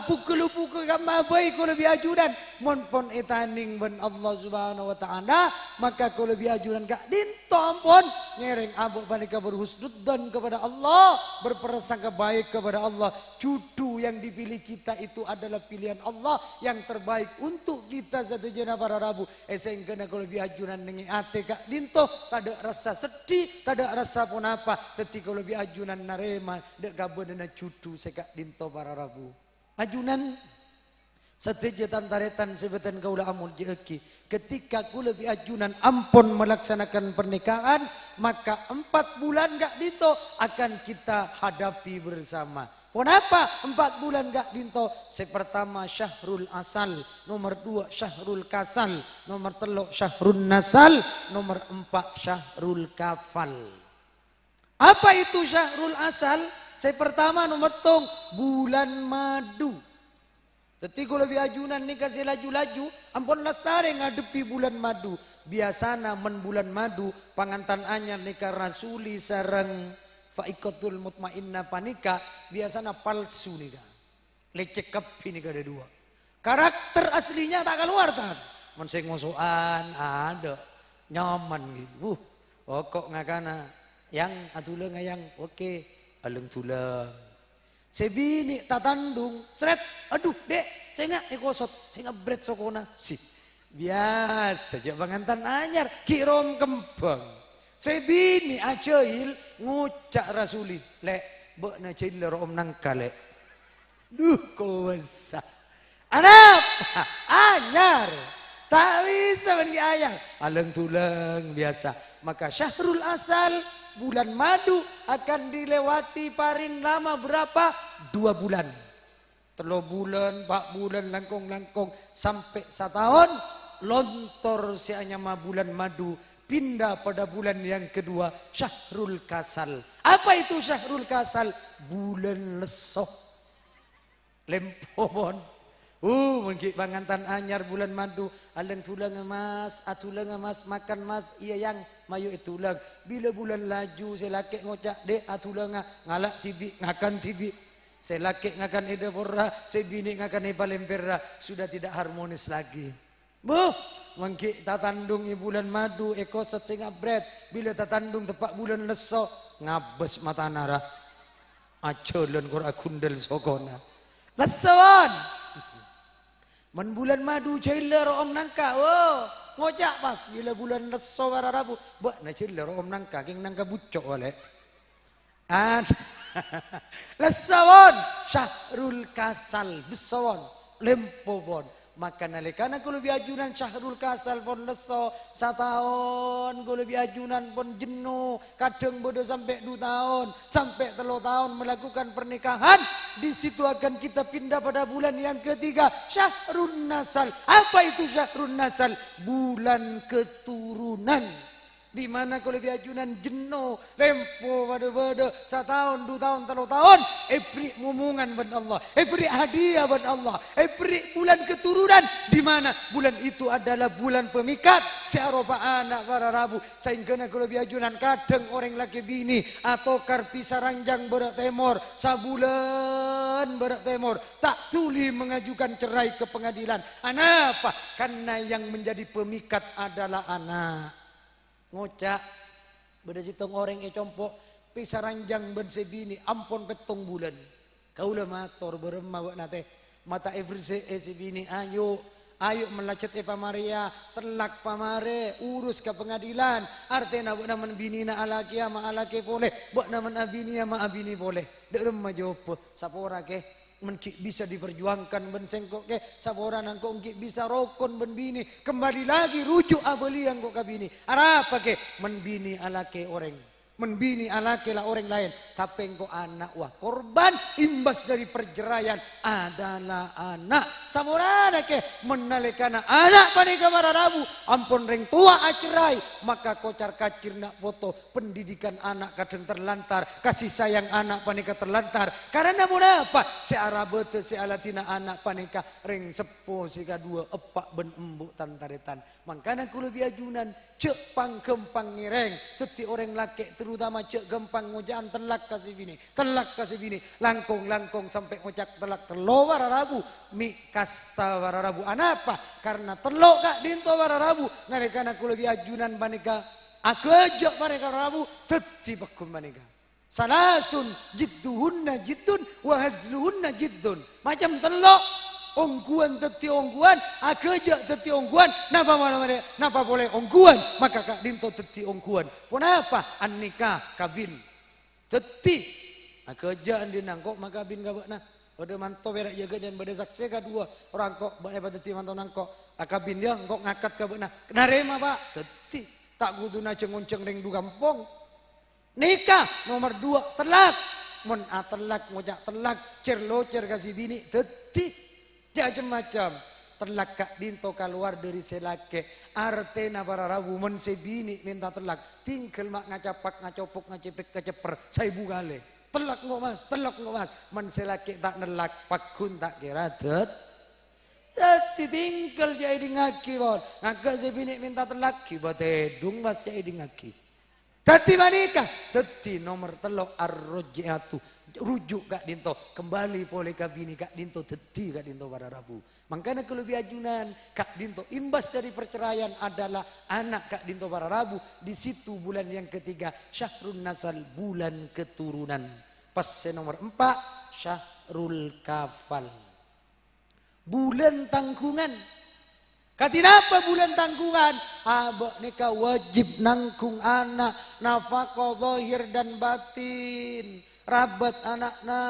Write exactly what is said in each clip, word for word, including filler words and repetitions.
Pukul-pukul kamma bhâi kaulâ bi' ajunan. Mon pon ètanèng bân Allah Subhanahu wa Ta'ala, maka kaulâ bi' ajunan ka'dinto ampon ngèrèng abâ' panèka berhusnudzan kepada Allah, berprasangka baik kepada Allah. Judhu yang dipilih kita itu adalah pilihan Allah yang terbaik untuk kita sadhâjâna para rabu. È sèngghâna kaulâ bi' ajunan nèngè atè ka'dinto, tadâ' rassa seddhi, tadâ' rassa ponapa. Dhâddhi kaulâ bi' ajunan narèma dâ' kabânana judhu sè ka'dinto para rabu. Ajunan sadhâjâ tan-tarètan sè bâdhân kaulâ amoljâ'aghi, ketika kaulâ bi' ajunan ampon melaksanakan pernikahan, maka empat bulan ka'dinto akan kita hadapi bersama. Ponapa empat bulan ka'dinto? Sè pertama syahrul asal, nomor dua syahrul kasal, nomor tello' syahrun nasal, nomor empa' syahrul kafal. Apa itu syahrul asal? Sè pertama, nomer tong, bulân madu. Dhâddhi, kaulâ bi' ajunan nèka sè laju-laju ampon lastarè ngadhebbhi bulân madu. Biyasana mon bulân madu, pangantan anyar nèka rasuli sareng fa'iqatul mutmainnah panèka biyasana palsu nèka. Lècèk kabbhi nèka dâ-duwâ'. Karakter aslinya ta' kalowar, tan. Mon sè ngoso'an, adâ'. Nyaman, ghi. Wuh, poko' ngakana, "Yang, adulângnga, Yang." "Oke." Alèng-dulâng. Sè binè' tatandhung, srèt, "Adhu, Dek, sènga' èkosot, sènga' brèt sokona." Si, biyasa jâ' pangantan anyar, ghi' rom kembhâng. Sè binè' ajâhil, ngoca' rasuli, "Lè', bâ'na jâhilla ro'om nangka, Lè'." Dhu, kobâsa. Anapa? Anyar. Ta' bisa bân ghi' anyar. Alèng-dulâng biyasa. Maka syahrul asal, bulan madu, akan dilewati paling lama berapa? Dua bulan. Tello bulân, empa' bulân, langkong-langkong, sampè' sataon, lontor sè anyama bulân madu, pinda pada bulan yang kedua, syahrul kasal. Apa itu syahrul kasal? Bulân lesso. Lempo pon. Uh, mon ghi' pangantan anyar bulân madu, alèng-dulângnga, Mas, adulângnga, Mas, makan, Mas. Iyâ, Yang, mayu èdulâng. Bilâ bulân laju, sè lakè' ngoca', "Dek, adulângnga," ngala' dhibi', ngakan dhibi'. Sè lakè' ngakan è dâporra, sè binè' ngakan è palèmperra, sudah tidak harmonis lagi. Buh, mon ghi' tatandhung è bulân madu, èkosot sènga' brèt, bilâ tatandhung teppa' bulân lesso, ngabâs matana ra. Ajhâlân kor agundhâl sokona. Lesso, pon. Mon bulân madu jâhilla ro'om nangka, wo, ngoca' pas bilâ bulân lesso para rabu, "Bâ'na jâhilla ro'om nangka, kèng nangka bucco', Lè'." An-, lesso, pon, syahrul kasal, besso, pon, lempo, pon. Maka nalèkana kaulâ bi' ajunan syahrul kasal pon lesso, sataon kaulâ bi' ajunan pon jenno, kadhâng bâdâ sampè' dhu taon, sampè' tello taon melakukan pernikahan. Di situ akan kita pindah pada bulan yang ketiga, syahrun nasal. Apa itu syahrun nasal? Bulan keturunan. Di mana kaulâ bi' ajunan jenno, lempo bâdâ-bâdâ, sataon, dhu taon, tello taon, èberri' momongan bân Allah, èberri' hadiah bân Allah, èberri' bulan keturunan, di mana bulan itu adalah bulan pemikat, sè aropa ana' para rabu, saèngghâna kaulâ bi' ajunan kadhâng orèng lakè binè atokar pisa ranjang bârâ' tèmor, sabulân bârâ' tèmor, ta' dhuli mengajukan cerai ke pengadilan. Anapa? Karena yang menjadi pemikat adalah anak. Ngoca', bâdâ sèttong orèng è compo', pisa ranjang bân sè binè' ampon pèttong bulân. Kaulâ mator, "Bârâmma bâ'na, tè? Ma' ta' èberse'è sè binè', ayo, ayo mellacet èpamarèya, tellak pamarè, urus ka pengadilan. Artèna bâ'na mon binèna alakèya ma' alakè polè, bâ'na mon abinèya ma' abinè polè." Dâ' remma jâwâbbhâ, "Sapora, Kè." Mon ghi' bisa diperjuangkan bân sèngko', Kè, saporana engko' ghi' bisa rokon bân binè, kembali lagi ruju' abâliyâ engko' ka binè. Arapa, Kè? Mon binè alakè orèng. Mon binè alakè la orèng laèn. Tapè engko' ana', wah, korban imbas dari perceraian adalah anak. Saporana, Kè, mon nalèkana ana' panèka mara rabu, ampon rèng towa acerrai, maka kocar-kacir na' poto, pendidikan ana' kadhâng terlantar, kasih sayang ana' panèka terlantar. Karana ponapa? Sè arabâdhâ, sè aladhina ana' panèka rèng seppo sè kaduwâ, eppa' bân embu' tan-tarètan. Mangkana kaulâ bi' ajunan jhâ' pang-ghâmpang ngèrèng dhâddhi orèng lakè'. terutama jhâ' ghâmpang ngoca'an tellak ka sè binè', tellak ka sè binè', langkong-langkong sampè' ngoca' tellak tello' para rabu, mè' kasta para rabu. Anapa? Karna tello' ka'dinto para rabu, nalèkana kaulâ bi' ajunan panèka aghâjâ' panèka para rabu, dhâddhi pagghun panèka. Salasun jidduhunna jiddun wa hazluhunna jiddun. Macem tello', ongghuwân dhâddhi ongghuwân, aghâjâ' dhâddhi ongghuwân, napa mala-, mala-, napa polè ongghuwân, maka ka'dinto dhâddhi ongghuwân. Ponapa? An-nikah, kabin. Dhâddhi, aghâjâ' andi'na engko' makabin ka bâ'na. Bâdâ manto pèra' jâgâ jân bâdâ saksè kaduwâ. Ora engko' bâ'na èpadhâddhi mantona engko'. Akabin, yâ, engko' ngakat ka bâ'na. Narèma, Pa'. Dhâddhi, ta' kodhu ajhâng-onjhâng rèng du kampong. Nikah, nomer duwâ', tellak. Mon atellak, ngoca' tellak, cèr-locèr ka sè binè', dhâddhi. Jâ' cem-macem. Tellak ka'dinto kalowar dâri sè lakè'. Artèna para rabu, mon sè binè' mènta tellak, tinggal ma' ngacapak, ngacopok, ngacepek, ngacepper, saèbu kalè. "Tellak engko', Mas, tellak engko', Mas." Mon sè lakè' ta' nellak, pagghun ta' kèra dhâd-, dhâddhi tinggal jâ' èdingngaghi, pon. Ngaghâ' sè binè' mènta tellak, ghibâ tèdung, Mas, jâ' èdingngaghi. Dhâddhi panèka, dhâddhi nomer tello' ar-raj'iyatu, rujuk ka'dinto, kembali polè ka binè ka'dinto, dhâddhi ka'dinto para rabu. Mangkana kaulâ bi' ajunan, ka'dinto imbas dari perceraian adalah anak ka'dinto para rabu, di situ bulan yang ketiga, syahrun nasal, bulan keturunan. Pas sè nomer empa', syahrul kafal. Bulân tangghungan. Kadhi napa bulân tangghungan? Abâ' nèka wajib nangghung ana', nafakah zahir dan batin. Rabât ana'na,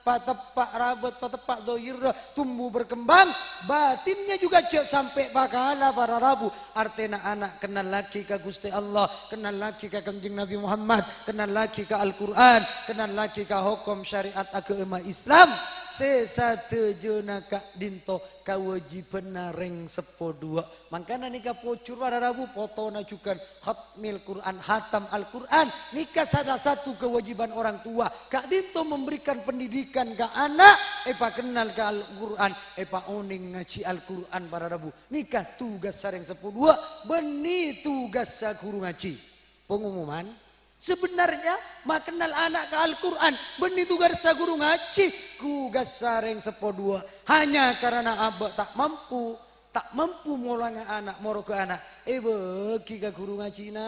pateppa' rabât, pateppa' zahirra, tumbuh berkembang, batinnya juga jâ' sampè' pakala para rabu. Artèna ana' kennallaghi ka Ghustè Allah, kennallaghi ka Kanjeng Nabi Muhammad, kennallaghi ka Al-Qur'an, kennallaghi ka hokom syariat aghâma Islam. Sè sadhâjâna ka'dinto kawâjibhânna rèng seppo duwâ'. Mangkana nèka pojhur para rabu potona jhughân khatmil Qur'an, hatam Al-Qur'an. Nèka salah satu kewajiban orang tua. Ka'dinto memberikan pendidikan ka ana', èpakennal ka Al-Qur'an, èpaonèng ngajhi Al-Qur'an para rabu. Nèka tugassa rèng seppo duwâ', bânnè tugassa ghuru ngajhi. Pengumuman, sebenarnya, makennal ana' ka Al-Qur'an, bânnè tugassa ghuru ngajhi, tugassa rèng seppo duwâ'. Hanya karana abâ' ta' mampu, ta' mampu molanga ana', moroga ana', èbâghi ka ghuru ngajhina.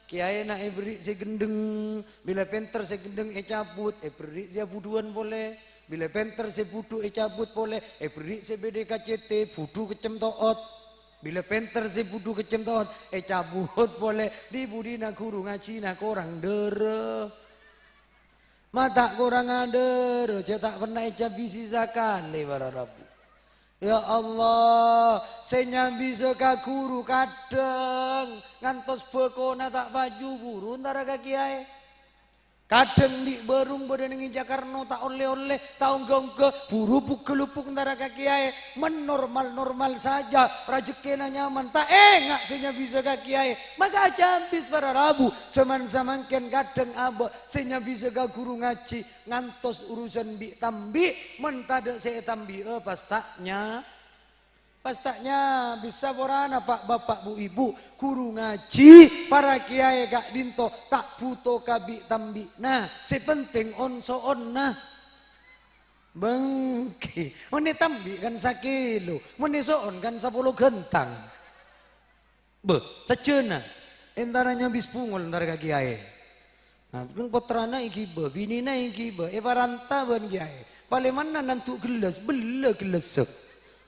Kèyaèna èberri' sè ghendheng, bilâ pènter sè ghendheng ècabut, èberri' sè abudhuwân polè. Bilâ pènter sè budhu ècabut polè, èberri' sè bâdâ è K C T, budhu keccem to'ot. Bilâ pènter sè budhu keccem to'ot, ècabut polè. Dhi-budhina ghuru ngajhina korang dhârâ. Ma' ta' korang adhârâ, jhâ' ta' pernah ècabisi sakalè para rabu. Ya Allah, sè nyabisa ka ghuru kadhâng ngantos bhâkona ta' paju buru entara ka kèyaè. Kadhâng dhi' bârung bâdâ neng è Jakarta ta' ollè-ollè, ta' ongghâ-ongghâ, buru puk-ghâlupuk entara ka kèyaè. Mon normal-normal saja, rajhekkèna nyaman, ta' enga' sè nyabisa ka kèyaè. Maka acabis para rabu, saman-samangkèn kadhâng abâ' sè nyabisa ka ghuru ngajhi, ngantos urusan bi'-tambi', mon tadâ' sè ètambi'â, pas ta' nya-, Pas ta' nyabis saporana, Pa', Bapa', Bu', Ibu, ghuru ngajhi, para kèyaè ka'dinto ta' bhuto ka bi'-tambi'na, sè penting on-so'onna. Bengkè, mon ètambi' kan sakilo, mon èso'on kan sapolo ghântang. Bâh, sajjhâna, entara nyabis bungol entara ka kèyaè. Nah, neng pottrana èghibâ, binèna èghibâ, èparanta bân kèyaè. Palèmanna nandu' ghellas, bellâ gellassa.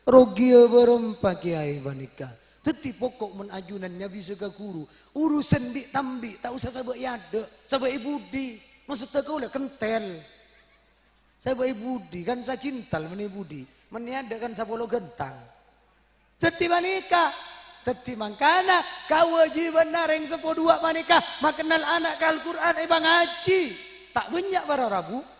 Rogiya bârâmpa kèyaè panèka. Dhâddhi poko' mon ajunan nyabisa ka ghuru, urusan bi'-tambi' ta' osa sabâ' è adâ', sabâ' è budi. Maksodda kaulâ kentel. Sabâ' è budi, kan sakintal mon è budi. Mon è adâ' kan sapolo ghântang. Dhâddhi panèka, dhâddhi mangkana kawâjibhânna rèng seppo duwâ' panèka makennal ana' ka Al-Qur'an, èpangajhi. Ta' bânnya' para rabu.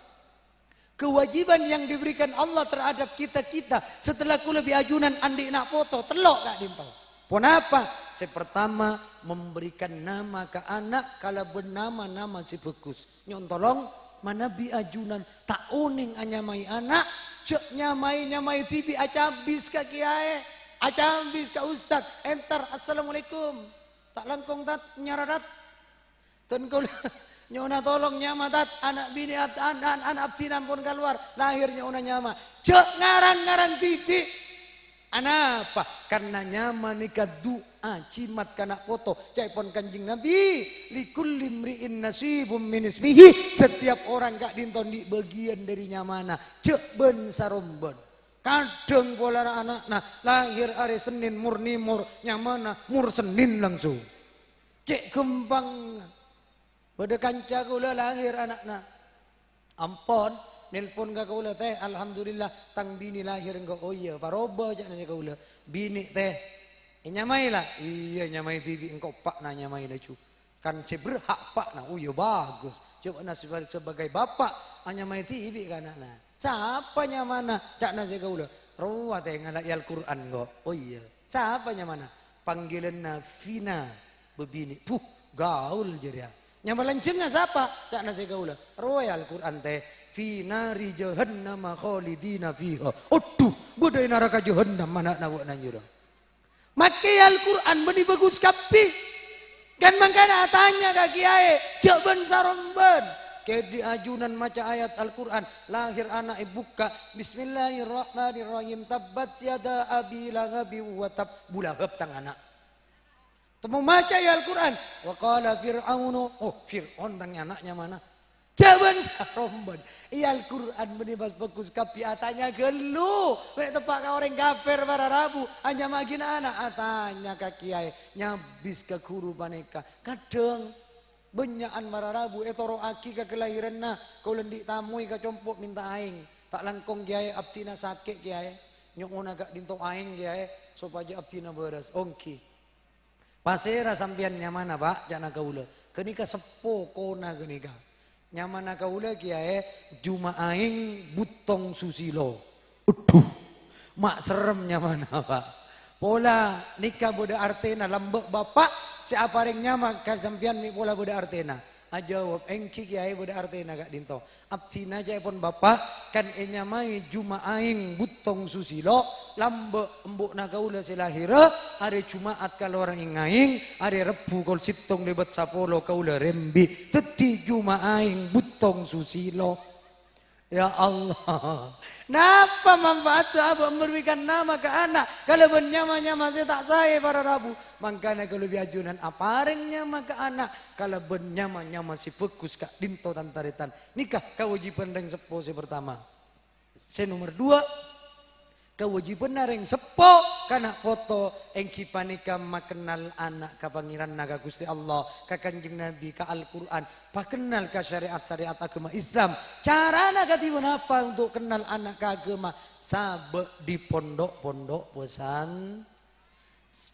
Kewajiban yang diberikan Allah terhadap kita-kita setelah kaulâ bi' ajunan andi' na' poto, tello' ka'dinto. Ponapa? Sè pertama, memberikan nama ka ana' kalabân nama-nama sè bhâghus. Nyo'on tolong, manabi ajunan ta' onèng anyamaè ana', jhâ' nyamaè-nyamaè dhibi' acabis ka kèyaè, acabis ka ustad, entar, "Assalamualaikum." Ta' langkong tat-, nyararat. Ton kaulâ nyo'ona tolong nyama, Tat, ana' binè' ab-, an-, an-, ana' abdhina ampon kalowar, lahèr nyo'ona nyama. Jhâ' ngarang-ngarang dhibi'. Anapa? Karna nyama nèka du'a jimat ka na' poto. Ca'èpon Kanjeng Nabi, "Likulli imri'in nasibum min ismihi." Setiap orang ka'dhinto andi' bâgiyân dhâri nyamana. Jhâ' bân-sarombân. Kadhâng polana ana'na lahèr arè Sennèn mor-nèmor, nyamana mor Sennèn langsung. Cè' ghâmpang. Bâdâ kanca kaulâ lahèr ana'na. Ampon, nelpon ka kaulâ, "Tè, alhamdulillah, tang binè lahèr engko'." "Oh iyâ, parobâ," ca'na sè kaulâ. "Binè', Tè, ènyamaè la?" "Iyâ, nyamaè dhibi', engko' eppa'na nyamaè laju. Kan sè berhak eppa'na." "Oh iyâ, bagus. Coba na seba-, sebagai bapak, anyamaè dhibi' ka ana'na." "Sapa nyamana?" ca'na sè kaulâ. "Rowa, Tè, ngalaè Al-Qur'an, engko'." "Oh iyâ. Sapa nyamana?" "Panggilanna Vina." Bâbinè', "Buh, gaul jârèya. Nyama lanjhângnga sapa?" ca'na sè kaulâ. "Rowa Al-Qur'an, Tè, 'Fi nari jahannama khalidina fiha.'" Adhu, bâdâ è naraka jahannam ana'na bâ'na jârèya. Makè Al-Qur'an bânnè bhâghus kabbhi. Kan mangkana atanya ka kiyaè, jhâ' bân-sarombân. Kèdhi' ajunan maca ayat Al-Qur'an, lahèr ana' èbukka', "Bismillahirrahmanirrahim. Tabbat yada Abi Lahabin wa tab." Bu Lahab tang ana'. Temmo maca ya Al-Qur'an. "Wa qala Fir'aunu." Oh, Fir'aun tang ana' nyamana. Jhâ' bân-sarombân. È Al-Qur'an bânnè pas bhâghus kabbhi, atanya ghâllu. Mè' teppa' ka orèng kafir para rabu. Anyama'aghi ana', atanya ka kiyaè. Nyabis ka ghuru panèka. Kadhâng bânnya'an para rabu ètoro'aghi ka kalahèranna. Kaulâ andi' tamoy ka compo' mènta aèng. Ta' langkong kiyaè, abdhina sakè' kiyaè. Nyo'ona ka'dhinto aèng kiyaè, sopajâ abdhina bârâs. Ongghi. "Pasèra sampèyan nyamana, Pa'?" ca'na kaulâ. Ghânèka seppo kona ghânèka. "Nyamana kaulâ, Kiyaè, Jumaaèng Buttong Susilo." Adhu, ma' serrem nyamana, Pa'. "Pola nèka bâdâ artèna, lambâ' Bapa' sè aparèng nyama ka sampèyan mè' pola bâdâ artèna." Ajâwâb, "Èngghi, Kiyaè, bâdâ artèna ka'dhinto." Abdhina ca'èpon Bapa' kan ènyamaè Jumaaèng Buttong Susilo, lambâ' embu'na kaulâ sè lahèra, arè Juma'at kalowar èng-aèng, arè Rebbhu kol sèttong lèbât sapolo kaulâ rembi', dhâddhi Jumaaèng Buttong Susilo. Ya Allah, napa manfaatta abâ' memberikan nama ka ana' kalabân nyama-nyama sè ta' saè para rabu? Mangkana kaulâ bi' ajunan aparèng nyama ka ana' kalabân nyama-nyama sè bhâghus ka'dhinto, tan-tarètan. Nèka kawâjibhân rèng seppo sè partama. Sè nomer duwâ', kawâjibhânna rèng seppo ka na' poto èngghi panèka makennal ana' ka Pangèranna, ka Ghustè Allah, ka Kanjeng Nabi, ka Al-Qur'an, pakennal ka syarè'at-syarè'at aghâma Islam. Carana kadhi ponapa untuk kennal ana' ka aghâma? Sabâ' di pondhuk-pondhuk pesan-,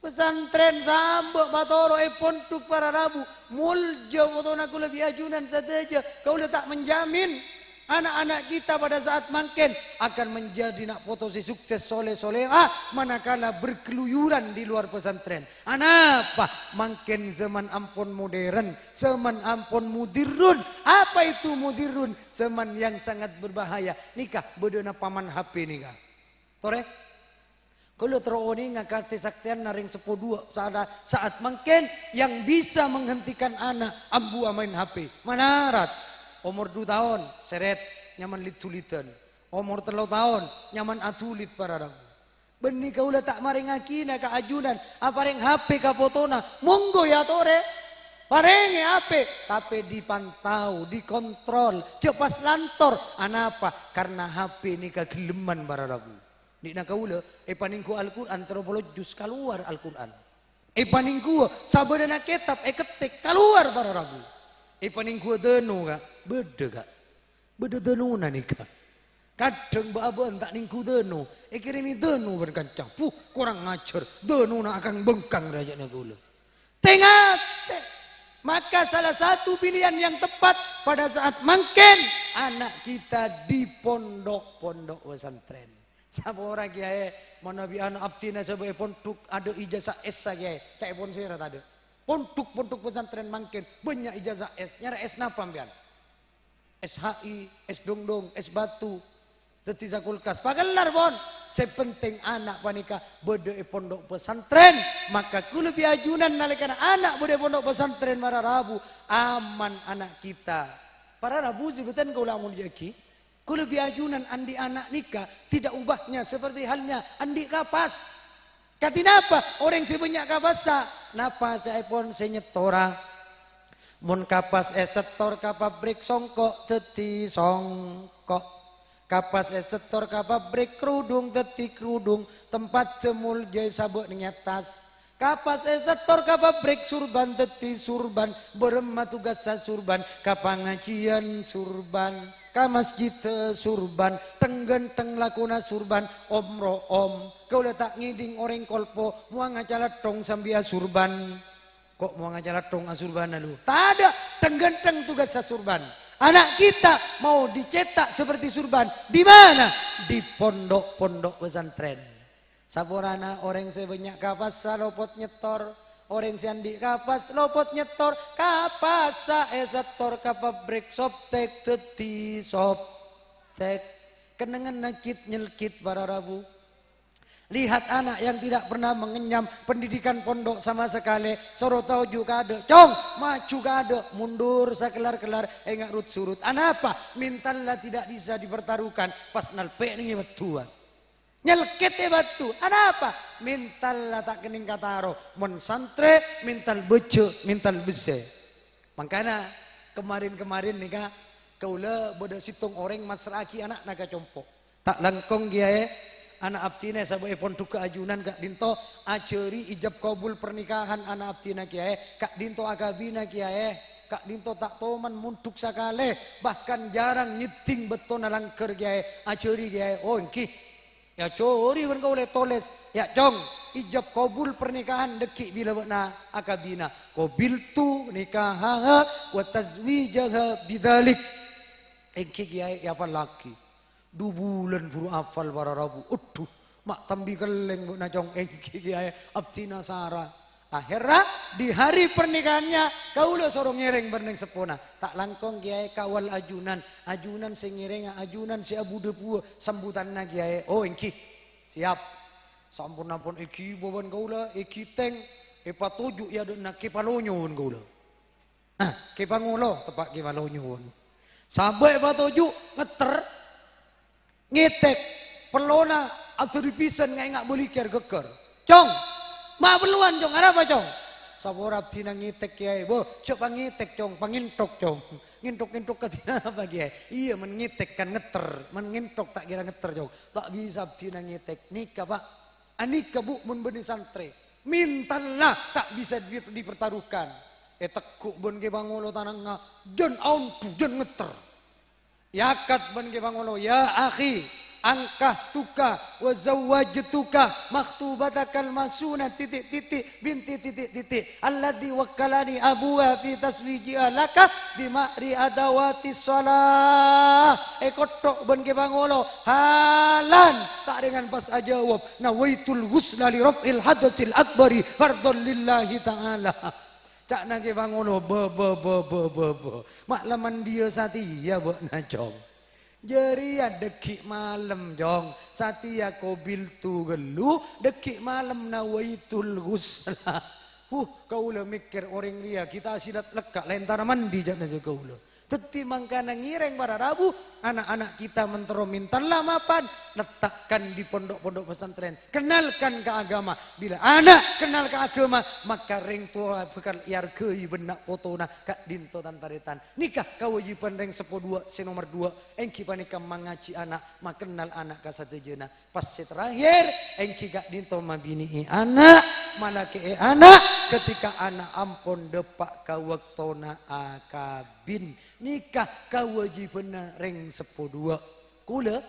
Pesantren sambâ' patoro' è pondhuk para rabu. Molja potona kaulâ bi' ajunan sadhâjâ. Kaulâ ta' menjamin anak-anak kita pada saat mangkèn akan menjadi na' poto sè sukses, soleh-solehah, manakala berkeluyuran di luar pesantren. Anapa? Mangkèn zaman ampon modern, zaman ampon mudirrun. Apa itu mudirrun? Zaman yang sangat berbahaya. Nèka, bâdâna paman H P nèka. Torè? Kaulâ terro onènga kasè-saktèyanna rèng seppo duwâ' sa-, saat mangkèn yang bisa menghentikan ana' ambu amaèn H P. Manarat, omor du taon, sèrèt, nyamana lid-dulidhân. Omor tello taon, nyamana adulid para rabu. Bânnè kaulâ ta' marèngaghinah ka ajunan, aparèng H P ka potona. Mongghu, ya, torè. Parèngè H P, tapè dipantau, dikontrol. Jhâ' pas lantor. Anapa? Karna H P nèka ghellemmân para rabu. Dina kaulâ èpanèngghu Al-Qur'an tello polo juz, kalowar Al-Qur'an. Èpanèngghuwâ sabâdâna kètab èkettik, kalowar para rabu. Èpanèngghuwâ dâno, Ka', bâdâ, Ka'. Bâdâ dânona nèka. Kadhâng bâ'-abâ'ân ta' nèngghu dâno, èkèrèmè dâno bân kanca. Puh, korang ajhâr, dânona akang-bengkang rajâna kaulâ. Tè-ngatè. Maka salah satu pilihan yang tepat pada saat mangkèn, anak kita di pondok-pondok pesantren. Sapora, Kèyaè, manabi ana' abdhina sabâ' è pondhuk adâ' ijazah S, Kèyaè. Ca'èpon sèra tadâ'. Pondhuk-pondhuk pesantren mangkèn bânnya' ijazah S. Nyarè S napa, sampèyan? S H I, S Dongdong, S Batu. Dhâddhi sakulkas. Pakellar, pon. Sè penting ana' panèka bâdâ è pondhuk pesantren, maka kaulâ bi' ajunan nalèkana ana' bâdâ è pondhuk pesantren para rabu, aman ana' kita. Para rabu sè bhâdhân kaulâ amolja'aghi, kaulâ bi' ajunan andi' ana' nèka tidak ubahnya seperti halnya andi' kapas. Kadhi napa orèng sè bânnya' kapassa? Napa saèpon sè nyèttora? Mon kapas èsèttor ka pabrik songko' dhâddhi songko'. Kapas èsèttor ka pabrik kerudung dhâddhi kerudung, tempat jemul jâi sabâ' neng è attas. Kapas èsèttor ka pabrik surban dhâddhi surban, bârâmma tugassa surban, ka pangajiyân surban, ka masjidda surban, thèng-ghânthèng lakona surban, om-ro'om. Kaulâ ta' ngèdhing orèng kolpo mowa ngaca lathong sambi asurban. Ko' mowa ngaca lathong asurbana lu? Tadâ', thèng-ghânthèng tugassa surban. Anak kita mau dicetak seperti surban. Di mana? Di pondhuk-pondhuk pesantren. Saporana orèng sè bânnya' kapassa lopot nyèttor, orèng sè andi' kapas lopot nyèttor, kapassa èsèttor ka pabrik soptek dhâddhi soptek. Kennengnganna kit-nyelkit para rabu. Lihat anak yang tidak pernah mengenyam pendidikan pondok sama sekali, soro toju' ka adâ', cong, maju ka adâ', mundur sakellar-kellar, enga' rut-surut. Anapa? Mentalnya tidak bisa dipertaruhkan, pas nalpè' neng è bâttu, Mas. Nyelkèt è bâttu. Anapa? Mentalnya ta' kennèng kataro. Mon santrè, mental bâjâ', mental bessè. Mangkana, kemarin-kemarin nèka, kaulâ bâdâ sèttong orèng massra'aghi ana'na ka compo'. Ta' langkong, Kèyaè, ana' abdhina sabâ' è pondhuk ka ajunan ka'dinto ajhâri ijab kabul pernikahan ana' abdhina, Kèyaè, ka'dinto akabina, Kèyaè, ka'dinto ta' toman mondhuk sakalè, bahkan jarang nyèddhing bâktona langghâr, Kèyaè, ajhâri, Kèyaè, oh, èngghi, èajhâri bân kaulâ ètolès, ya, Cong, ijab kabul pernikahan dhâggi' bilâ bâ'na akabina, qabiltu nikahaha wa tazwijaha bidzalik, èngghi, Kèyaè, èapallaghi. Du bulân buru apal para rabu. Adhu, ma' tambi kellèng bâ'na, Cong, èngghi, Kèyaè, abdhina sara. Akhèrra, di hari pernikahannya, kaulâ soro ngèrèng bân rèng seppona. Ta' langkong, Kèyaè, kawal ajunan. Ajunan sè ngèrènga, ajunan sè abu-dhâbuwâ sambutanna, Kèyaè. Oh, èngghi. Siap. Sampon-ampon èghibâ bân kaulâ, èghitèng, èpatoju' è adâ'na Kè Palonyo bân kaulâ. Ah, Kè Pangolo, teppa' Kè Palonyo. Sabâ' èpatoju', ngètter, ngètèk, pellona adhâri pèsan ngaènga' bâlikèr ghâggâr. "Cong, ma' pellowan, Cong, arapa, Cong?" "Sapora abdhina ngètèk, Kèyaè." "Bâh, jhâ' pangètèk, Cong, pangènthok, Cong." "Ngènthok-ngènthok kadhi napa, Kèyaè?" "Iyâ, mon ngètèk kan ngètter, mon ngènthok ta' kèra ngètter, Cong." "Ta' bisa abdhina ngètèk." "Nèka, Pa'." Anèka, Bu', mon bânnè santrè, mentalna ta' bisa di-, dipertaruhkan. Ètegghu' bân Kè Pangolo tanangnga, jân aondu, jân ngètter. Èakad bân Kè Pangolo, "Ya akhi, ankahtuka wa zawwajtuka makhtubatakal masuna titik-titik binti titik-titik." Alladzi wakkalani abuha fi taswijiha laka bima'ri adawati shalah. Èkottho' bân Kè Pangolo, halan, ta' rèngan pas ajâwâb, "Nawaitul ghusla li raf'il hadatsil akbari fardhon lillahi ta'ala." Ca'na Kè Pangolo, "Bâ, bâ, bâ, bâ, bâ, bâ. Ma' la mandiyâ satèya bâ'na, Cong?" "Jârèya dhâggi' malem, Cong. Satèya qabiltu ghâllu, dhâggi' malem nawaitul ghusla." "Huh, kaulâ mèkkèr orèng rèya ghi' ta' asilat lekka' la èntara mandi," ca'na sè kaulâ. Dhâddhi mangkana ngèrèng para rabu, ana'-ana' kita mon terro mèntalla mapan, letakkan di pondok-pondok pesantren, kenalkan ka agama. Bilâ ana' kennal ka agama, maka rèng towa bhâkal èarghâi bân na' potona ka'dinto tan-tarètan. Nèka kawâjibhân rèng seppo duwâ', sè nomer duwâ', èngghi panèka mangajhi ana', makennal ana' ka sadhâjâna. Pas sè terakhir, èngghi ka'dinto mabinè'è ana', malakè'è ana', ketika ana' ampon dâpa' ka bâktona akabin. Nèka kawâjibhânna rèng seppo duwâ'. Kaulâ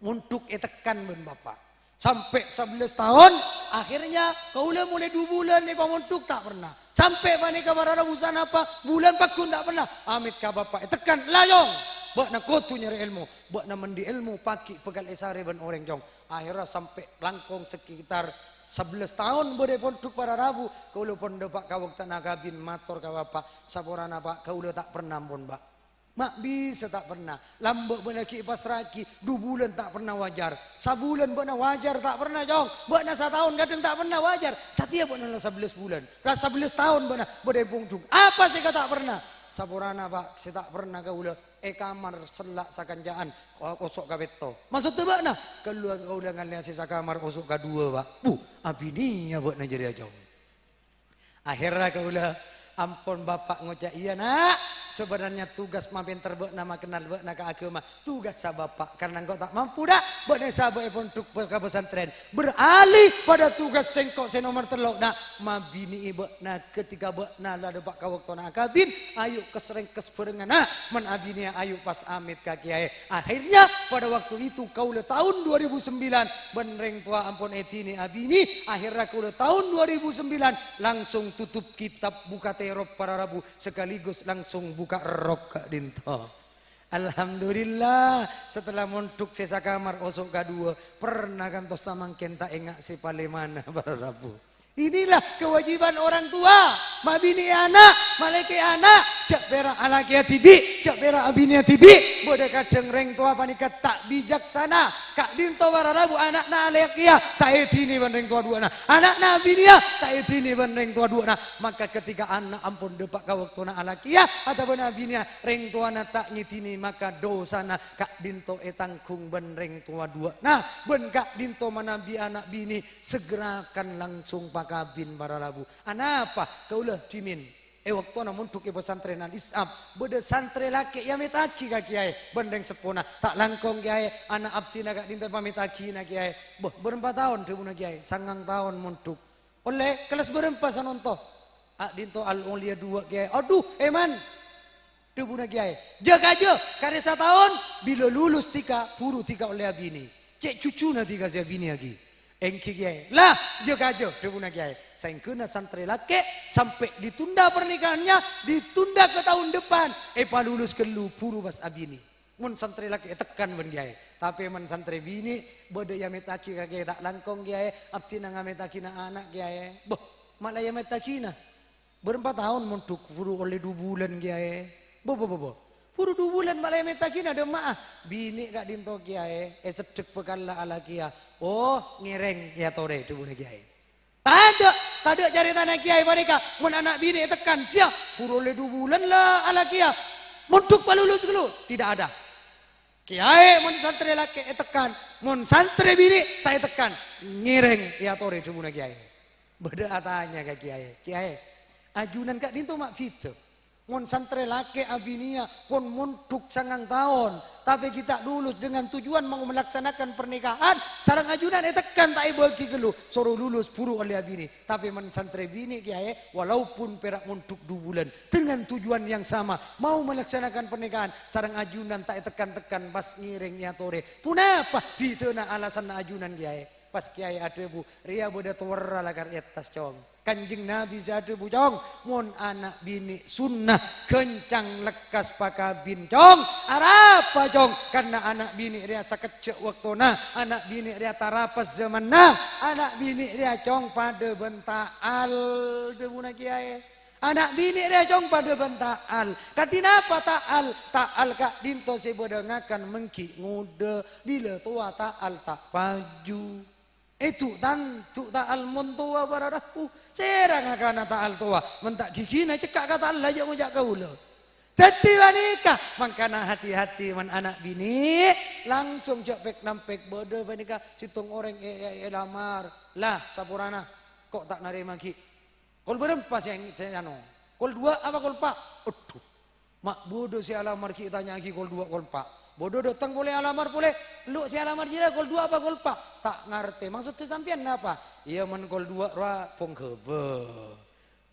mondhuk ètekkan bân bapa'. Sampè' sabellâs taon, akhirnya kaulâ molaè du bulân èpamondhuk ta' pernah. Sampè' panèka para rabu sanapa bulân pagghun ta' pernah. Amèt ka bapa' ètekkan, "La, Cong, bâ'na kodhu nyarè èlmo. Bâ'na mandi èlmo, pagghi' bhâkal èsarè bân orèng, Cong." Akhèrra sampè' langkong sekitar sabellâs taon bâdâ è pondhuk para rabu, kaulâ pon dâpa' ka bâktona akabin mator ka bapa', "Saporana, Pa', kaulâ ta' pernah ampon, Pa'." Ma' bisa ta' perna. Lambâ' bâ'na ghi' èpassra'aghi, du bulân ta' perna wajar. Sabulân bâ'na wajar ta' perna, Cong. Bâ'na sataon kadhâng ta' perna wajar. Satèya bâ'na la sabellâs bulân. Ka sabellâs taon bâ'na bâdâ è pongdhung. Apa sè ka ta' perna? Saporana, Pa', sè ta' perna kaulâ è kamar sella' sakanca'an, ko-, koso' kapètto. Maksodda bâ'na? Kaulâ, kaulâ ngalèya sè sakamar oso' kaduwâ, Pa'. Bu, abinèya bâ'na jârèya, Cong. Akhèrra kaulâ, "Ampon Bapa' ngoca' iyâ, Na'. Sebenarnya tugas mapènter bâ'na, makennal bâ'na ka aghâma, tugassa Bapa'. Karena engko' ta' mampu, Da', bâ'na èsabâ' è pondhuk pe-, ka pesantren. Beralih pada tugas sèngko' sè nomer tello', Na'. Mabinè'è bâ'na ketika bâ'na la dâpa' ka bâktona akabin, ayu' kes-rèngkes bhârengnga, Na'. Mon abinèya ayu' pas amèt ka kèyaè." Akhirnya, pada waktu itu, kaulâ taon dua ribu sembilan, bân rèng towa ampon èdinè abinè. Akhèrra kaulâ taon dua ribu sembilan, langsung tutup kitab, buka terop para rabu, sekaligus langsung buka rok ka'dinto. Alhamdulillah, setelah mondhuk sè sakamar oso' kaduwâ, perna kantos samangkèn ta' enga' sè palèmana para rabu. Inilah kewajiban orang tua. Mabinè'è ana', malèkè ana', jhâ' pèra' alakèya dhibi', jhâ' pèra' abinèya dhibi'. Bâdâ kadhâng rèng towa panèka ta' bijaksana. Ka'dinto para rabu ana'na alakèya ta' èdinè bân rèng towa duwâ'na. Ana'na abinèya ta' èdinè bân rèng towa duwâ'na. Maka ketika ana' ampon dâpa' ka bâktona alakèya otabâna abinèya, rèng towana ta' ngèdinè, maka dosana ka'dinto ètangghung bân rèng towa duwâ'na. Bân ka'dinto manabi ana' binè, segerakan langsung pakabin para rabu. Anapa? Kaulâ dhimèn è bâktona mondhuk è pesantren Al-Is'ab, bâdâ santrè lakè' èamèttaghi ka kèyaè bân rèng seppona. "Ta' langkong, Kèyaè, ana' abdhina ka'dinto èpamèttaghina, Kèyaè." "Bâh, bârâmpa taon?" dhâbuna kèyaè. "Sangang taon mondhuk." "Ollè kellas bârâmpa sanonto?" "Ka'dinto Al-Auliya duwâ', Kèyaè." "Adhu, èman!" dhâbuna kèyaè. "Jâ-kajâ, karè sataon, bilâ lulus dhika, buru dhika ollè abinè. Cè' jhujhuna dhika sè abinèyaghi." "Èngghi, Kèyaè." "La, jâ-kajâ," dhâbuna kèyaè. Saèngghâna santrè lakè' sampè' ditunda pernikahannya, ditunda ke tahun depan, èpalulus ghâllu, buru pas abinè. Mon santrè lakè' ètekkan bân kèyaè, tapè mon santrè binè' bâdâ èamèttaghi ka kèyaè, "Ta' langkong, Kèyaè, abdhina ngamèttaghina ana', Kèyaè." "Bâh, ma' la èamèttaghina? Bârâmpa taon mondhuk?" "Buru ollè du bulân, Kèyaè." "Bâh, bâh, bâh, bâh. Buru du bulân ma' la èamèttaghina, dâ' emma'a?" "Binè' ka'dinto, Kèyaè, èseddhek bhâkalla alakèya." "Oh, ngèrèng èyatorè," dhâbuna kèyaè. "Tadâ', tadâ' carètana kèyaè panèka. Mon ana' binè' ètekkan, siya, buru ollè du bulân la alakèya. Mondhuk palulus ghâllu." "Tidak ada. Kèyaè mon santrè lakè' ètekkan, mon santrè binè' ta' ètekkan, ngèrèng èyatorè," dhâbuna kèyaè. Bâdâ atanya ka kèyaè, "Kèyaè, ajunan ka'dinto ma' bhidhâ? Mon santrè lakè' abinèya pon mondhuk sangang taon, tapè ghi' ta' lulus dengan tujuan mau melaksanakan pernikahan, sareng ajunan ètekkan ta' èbâghi ghâllu, soro lulus buru ollè abinè. Tapè mon santrè binè', Kèyaè, walaupun pèra' mondhuk du bulân, dengan tujuan yang sama, mau melaksanakan pernikahan, sareng ajunan ta' ètekkan-tekkan, pas ngèrèng èyatorè. Ponapa bhidhâna alasanna ajunan, Kèyaè?" Pas kèyaè adhâbu, "Rèya bâdâ towarra lakar è attas, Cong. Kanjeng Nabi sè adhâbu, Cong, mon ana' binè' sunnah ghâncang lekkas pakabin, Cong. Arapa, Cong? Karna ana' binè' rèya sakejjhâ' bâktona, ana' binè' rèya tarapes zamanna, ana' binè' rèya, Cong, padâ bân ta'al," dhâbuna kèyaè. "Ana' binè' rèya, Cong, padâ bân ta'al." "Kadhi napa ta'al?" "Ta'al ka'dinto sè bâdâ ngakan mèngghi ngodâ, bilâ towa ta'al ta' paju." Èdu-tandu ta'al mon towa, para rabu. Sèra ngakana ta'al towa? Mon ta' ghighina cekka' ka ta'al, la jhâ' ngoca' kaulâ. Dhâddhi panèka, mangkana hati-hati mon ana' binè', langsung jhâ' pèk-nampèk. Bâdâ panèka sèttong orèng è-, è-, èlamar. "La, saporana, ko' ta' narèma ghi'. Kol bârâmpa sè, sè ano? Kol duwâ' apa kol empa'?" Adhu. Ma' bâdâ sè alamar ghi' ètanya'aghi kol duwâ' kol empa'. Bâdâ dâteng polè alamar polè, "Lo' sè alamar jârèya kol duwâ' apa kol empa'?" "Ta' ngartè. Maksodda sampèyan napa?" "Iyâ, mon kol duwâ' rowa pongghâbâ.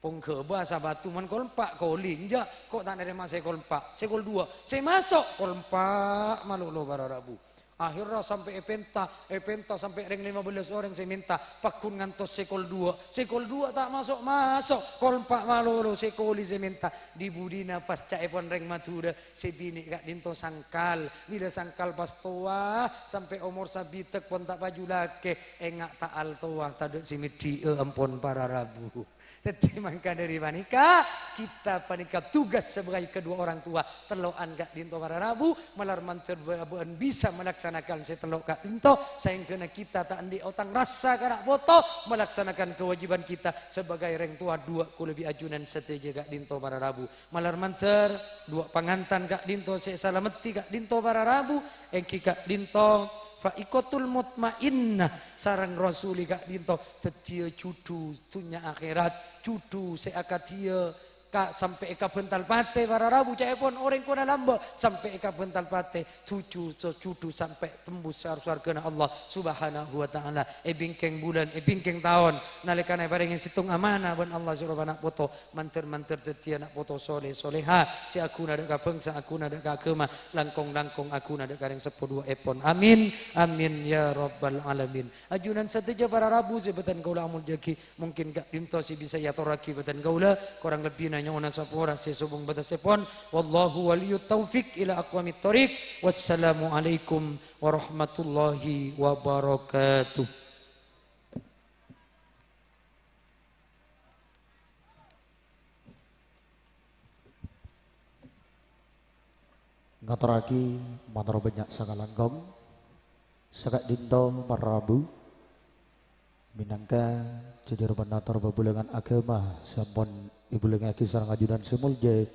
Pongghâbâ asapatu, mon kol empa' koli. Enjâ', ko' ta' narèma sè kol empa', sè kol duwâ'. Sè maso' kol empa' malolo, para rabu." Aherra sampè' èpènta, èpènta sampè' rèng lèma bellâs orèng sè mènta, pagghun ngantos sè kol duwâ'. Sè kol duwâ' ta' maso'-maso', kol empa' malolo sè koli sè mènta. Dhi-budhina pas ca'èpon rèng Madhurâ, sè binè' ka'dhinto sangkal. Bilâ sangkal pas towa, sampè' omor sabidhâk pon ta' paju lakè, enga' ta' altowa, tadâ' sè meddhi'â ampon para rabu. Dhâddhi mangka dhâri panèka, kita panèka tugas sebagai kedua orang tua, tello'an ka'dhinto para rabu, malar mandhâr bâ-, bâ'ân bisa melaksanakan sè tello' ka'dhinto, saèngghâna kita ta' andi' otang rassa ka na' poto, melaksanakan kewajiban kita sebagai rèng towa duwâ' kaulâ bi' ajunan sadhâjâ ka'dhinto para rabu. Malar mandhâr, duwâ' pangantan ka'dhinto sè èsalameddhi ka'dhinto para rabu, èngghi ka'dhinto Fa'iqatul Mutmainnah sareng Rasuli ka'dhinto dhâddhiyâ judhu dhunnya akhèrat, judhu sè akadhiyâ ka-, sampè' èkabântal patè para rabu ca'èpon orèng kona lambâ' sampè' èkabântal patè, judhu, judhu sampè' tembus sar-, sowarghâna Allah Subhanahu wa Ta'ala. È bingkèng bulân, è bingkèng taon, nalèkana èparèngè sèttong amanah bân Allah sè aropa na' poto, mandhâr-mandhâr dhâddhiyâ na' poto solè-solèha, sè aghuna dâ' ka bhângsa, aghuna dâ' ka aghâma, langkong-langkong aghuna dâ' ka rèng seppo duwâ'èpon. Amin, amin, ya rabbal alamin. Ajunan sadhâjâ para rabu sè bhâdhân kaulâ amoljâ'aghi, mungkin ka'dhinto sè bisa èatorraghi bhâdhân kaulâ, korang lebbina nyo'ona sapora sè sobung bâtessèpon. Wallahu waliyut taufiq ila aqwamit thoriq. Wassalamualaikum warahmatullahi wabarakatuh. Ngatorraghi mator bânnya' sakalangkong, saka'dhinto para rabu, mènangka jhujhur panator pabhulângan aghâma sè ampon èbhulângngaghi sareng ajunan sè moljâ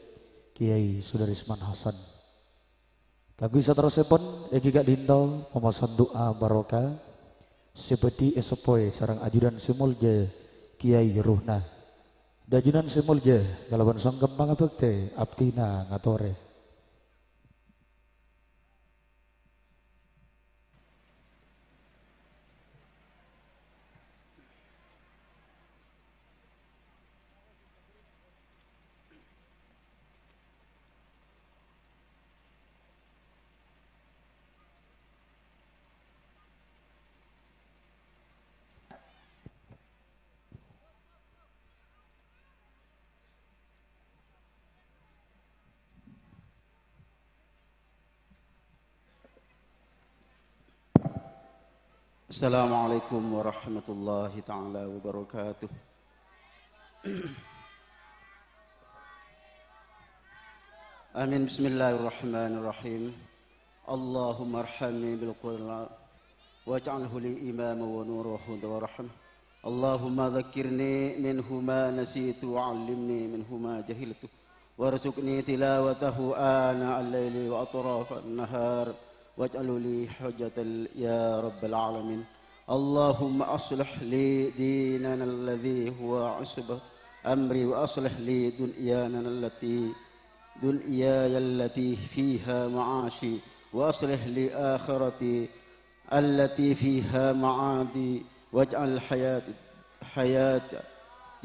Kèyaè Sudarisman Hasan. Kaangghuy saterrossèpon, èngghi ka'dhinto pamoson du'a barokah sè bhâdhi èseppowè sareng ajunan sè moljâ Kèyaè Ruhna. Dâ' ajunan sè moljâ, kalabân songkem pangabhâktè, abdhina ngatorè. Assalamualaikum warahmatullahi taala wabarakatuh. Amin. Bismillahirrahmanirrahim. Allahumma arhamni bil Qur'an waj'alhu li imama wa nura wa huda wa rahmah. Allahumma dzakkirni minhu ma nasitu wa 'allimni minhu ma jahiltu. Warzuqni tilawatahu ana al-laili wa atrafan nahar. Waj'alhu li hujjatan ya rabbal alamin. Allahumma aslih li dinana alladhi huwa isbat amri wa aslih li dunyana allati, dunyaya allati fiha ma'ashi, wa aslih li akhirati allati fiha ma'adi, waj'al hayati, hayata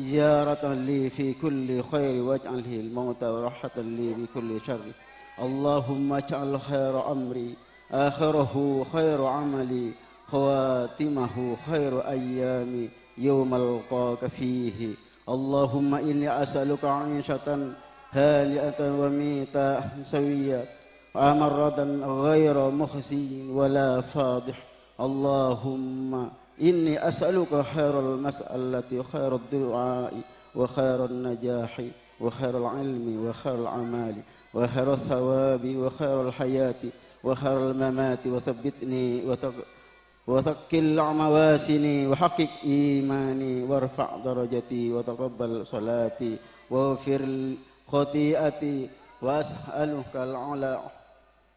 ziyaratan li fi kulli khair, waj'al al mauta rahatan li fi kulli syarr. Allahumma ij'al khaira amri akhirahu khairu amali, khawatimahu khairu ayyami, yawma alqaka fihi. Allahumma inni as'aluka 'ishatan hani'atan wa mitatan sawiyya, wa maradan ghaira mukhzin wa la fadih. Allahumma inni as'aluka khairal mas'alati wa khairal du'a'i wa khairan najahi wa khairal ilmi wa khairal amali wa khairal thawabi wa khairal hayati wa khairal mamati wa thabbitni wa taq-, wa thaqqil mawazini wa haqqiq imani warfa' darajati wa taqabbal salati waghfir khati'ati wa as'aluka al-'ala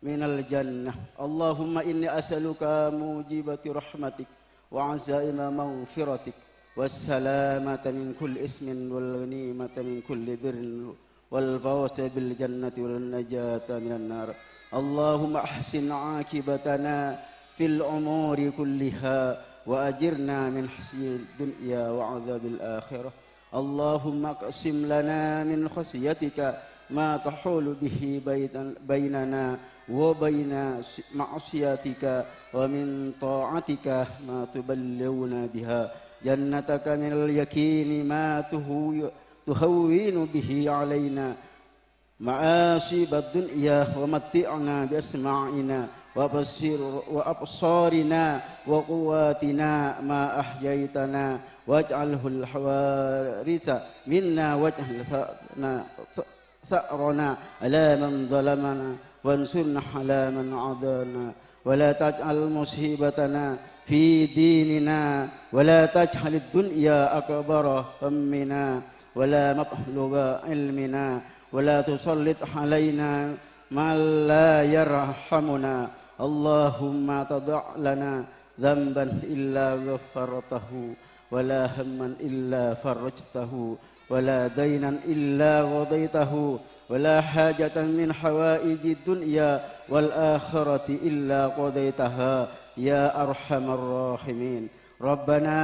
minal jannah. Allahumma inni as'aluka mujibati rahmatik wa azaima maghfiratik was salamata min kulli ismin wal ghanimata min kulli birrin wal fawza bil jannati wan najata minan nar. Allahumma ahsin aqibatana fil umuri kulliha wa ajirna min khizyid dunya wa adzabil akhirah. Allahumma aqsim lana min khasyatika ma tahulu bihi baitan-, bainana وبين معصيتك، ومن طاعتك ما تبلغنا بها جنتك، من اليقين ما تهو-، تهون به علينا مصائب الدنيا، ومتعنا بأسماعنا وأبصر-، وأبصارنا وقواتنا ما أحييتنا، واجعله الوارث منا، واجعل ثأرنا، ثأرنا على من ظلمنا، وانصرنا على من عادانا، ولا تجعل مصيبتنا في ديننا، ولا تجعل الدنيا أكبر همنا، ولا مبلغ علمنا، ولا تسلط علينا من لا يرحمنا. اللهم لا تدع لنا ذنبا إلا غفرته، ولا هما إلا فرجته، ولا دينا إلا قضيته، ولا حاجة من حوائج الدنيا والآخرة إلا قضيتها يا أرحم الراحمين. ربنا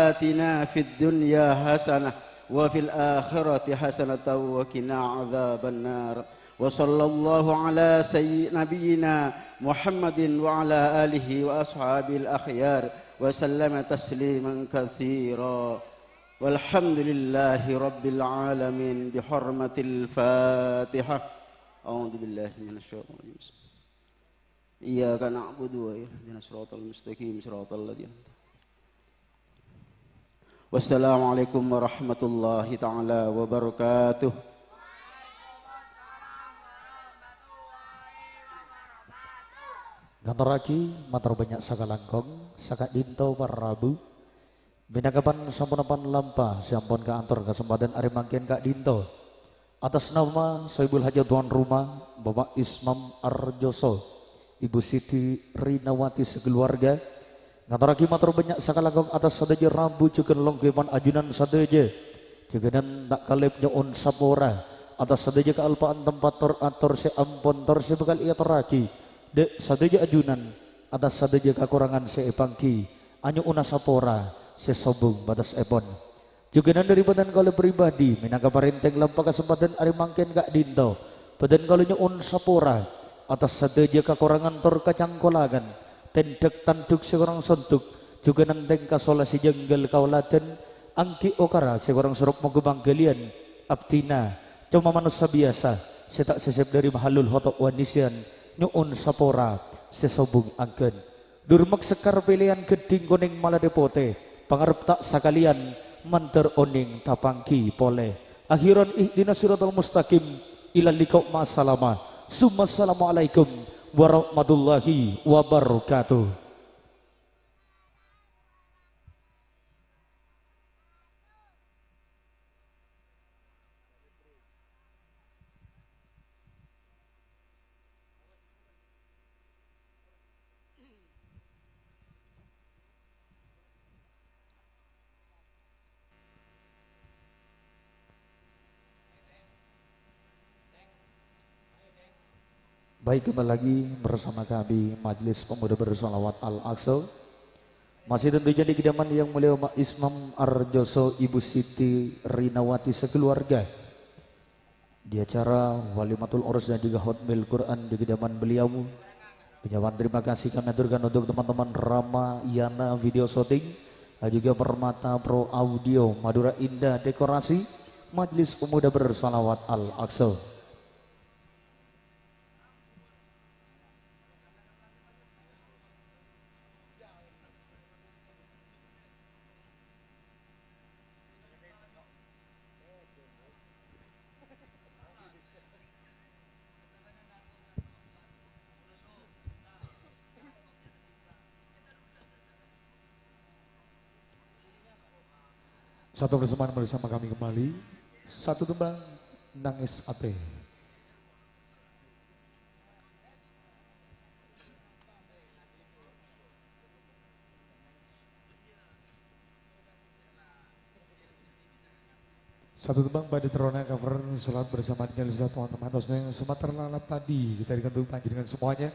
آتنا في الدنيا حسنة وفي الآخرة حسنة وقنا عذاب النار. وصلى الله على سيد-، نبينا محمد وعلى آله وأصحابه الأخيار وسلم تسليما كثيرا. والحمد لله رب العالمين بحرمة الفاتحة. أعوذ بالله من الشيطان الرجيم. إياك نعبد وإياك نستعين. اهدنا الصراط المستقيم، صراط الذين أنعمت عليهم. والسلام عليكم ورحمة الله تعالى وبركاته. Ngatorraghi mator bânnya' sakalangkong, saka'dinto para rabu. Mènangka pan-, samponapan lampa sè ampon kaator kasempadhân arè mangkèn ka'dinto. Atas nama Sohibul Hajat tuan rumah, Bapak Ismam Arjoso, Ibu Siti Rinawati sakeluarga, ngatorraghi mator bânnya' sakalangkong atas sadhâjâ rabu jhughân longghi pan ajunan sadhâjâ. Jhughânan ta' kalèp nyo'on sapora atas sadhâjâ kaalpa'an tempat tor-ator sè ampon tor sè bhâkal èatorraghi dâ' sadhâjâ ajunan, atas sadhâjâ kakorangan sè èpangghi, anyo'ona sapora sè sobung bâtessèpon. Jhughânan dâri bâdân kaulâ pribadi, mènangka parèntèng lampa kasempadhân arè mangkèn ka'dinto, bâdân kaulâ nyo'on sapora atas sadhâjâ kakorangan tor kacangkolangan, tèndhâk tandhuk sè korang sondhuk, jhughânan tèngka sola sè jhângghâl kaoladhân, angghi okara sè korang sorop mongghu pangghâliyân, abdhina coma manossa biyasa sè ta' sèsèp dâri mahallul hoto' wa nisyan, nyo'on sapora sè sobung angghân. Dur mak sekkar pèlèyan ghâddhing konèng malatè potè, pangarep ta' sakalèyan, mandhâr onèng tapangghi polè. Akhiran ihdinas siratal mustaqim, ilal liqa' ma'assalama. Summassalamualaikum warahmatullahi wabarakatuh. Baik, kembali lagi bersama kami Majelis Pemuda Bersolawat Al-Aqsa. Masih tentunya di kediaman Yang Mulia Bapak Ismam Arjoso, Ibu Siti Rinawati sekeluarga. Di acara Walimatul Urus dan juga Khotmil Quran di kediaman beliau. Ucapan terima kasih kami aturkan untuk teman-teman Ramayana Video Shooting dan juga Permata Pro Audio Madura Indah Dekorasi Majelis Pemuda Bersolawat Al-Aqsa. Satu persembahan bersama kami kembali. Satu tembang, Nangès Atè. Satu tembang bhâdhi terrona cover, sholawat bersama dengan Ustaz Muhammad Husni, Sumatera Lalap tadi. Kita dengan untuk panjenengan semuanya.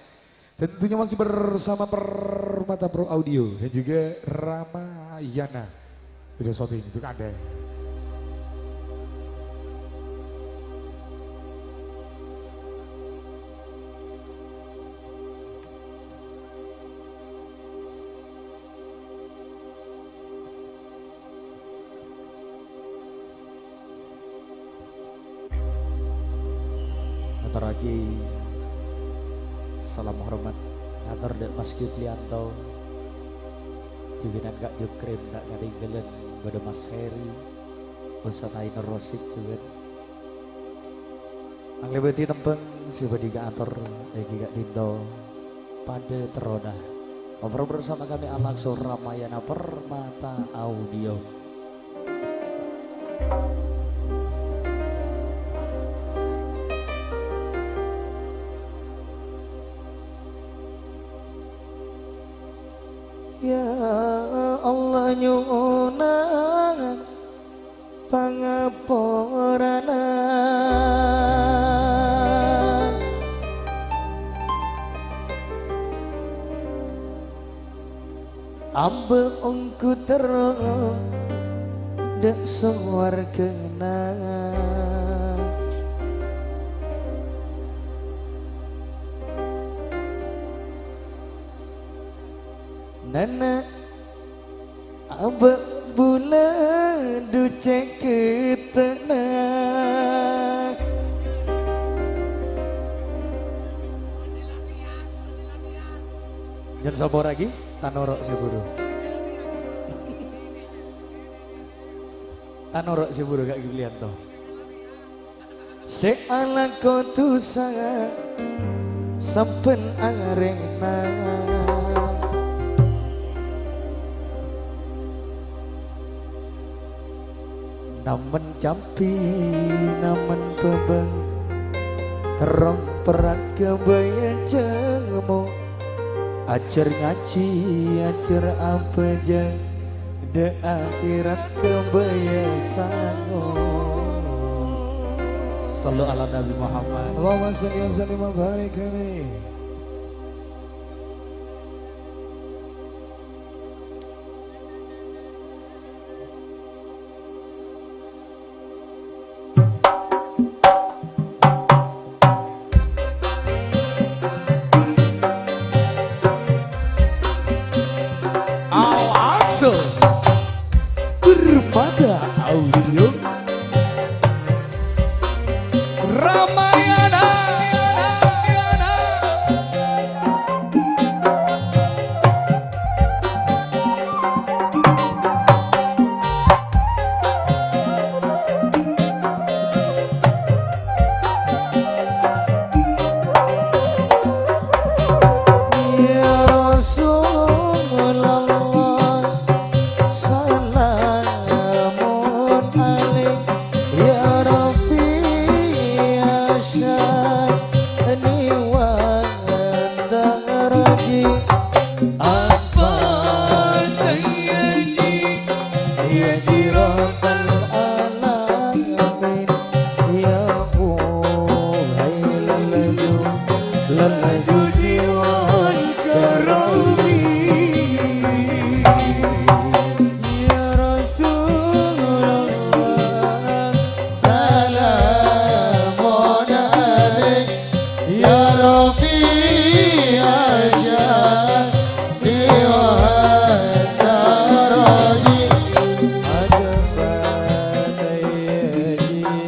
Dan tentunya masih bersama Permata Pro Audio dan juga Ramayana Video Shooting untuk Anda. Salam hormat ngator dâ' Mas Giulianto. Jhughân Ka' Jukrim ta' katèngghâlân, bâdâ Mas Heri, Ustaz Ainur Rasyid jhughân. Anglèbâdhi tembhâng sè bhâdhi kaator èngghi ka'dinto padâ terrona. Ngobrol bersama kami Alakso Ramayana Permata Audio. Ya Allah, nyo'ona pangaporana. Amba ongghu terro dâ' sowarghâna. Nana aba' bulâ ducè' ghâtè'na. Jhân saporaghi, ta' noro' sè buru. Ta' noro' sè buru, Ka' Giulianto. Sè alako dhusa sabbhân arèna. Namen campè, namen bhâbhâng, terrong perrat ghâbâyâ jhâmo. Ajhâr ngajhi, ajhâr abhâjâng, dâ' akhèrat ghâbâyâ sango. Shallu ala Nabi Muhammad. Allahumma shalli wa sallim wa barik alaihi. Alakso Permata Audio Ramayana. Ya Rasulullah, salamun alaik, ya Rafi, ya Syani wa Daraji. Apa tayyaji, ya jiratal alamin, ya Muhailal ju-, lal judi wal karami. Ya Rasulullah, salamun alaik, ya Rafi, ya Syani wa Daraji. Ada pada ya ji-,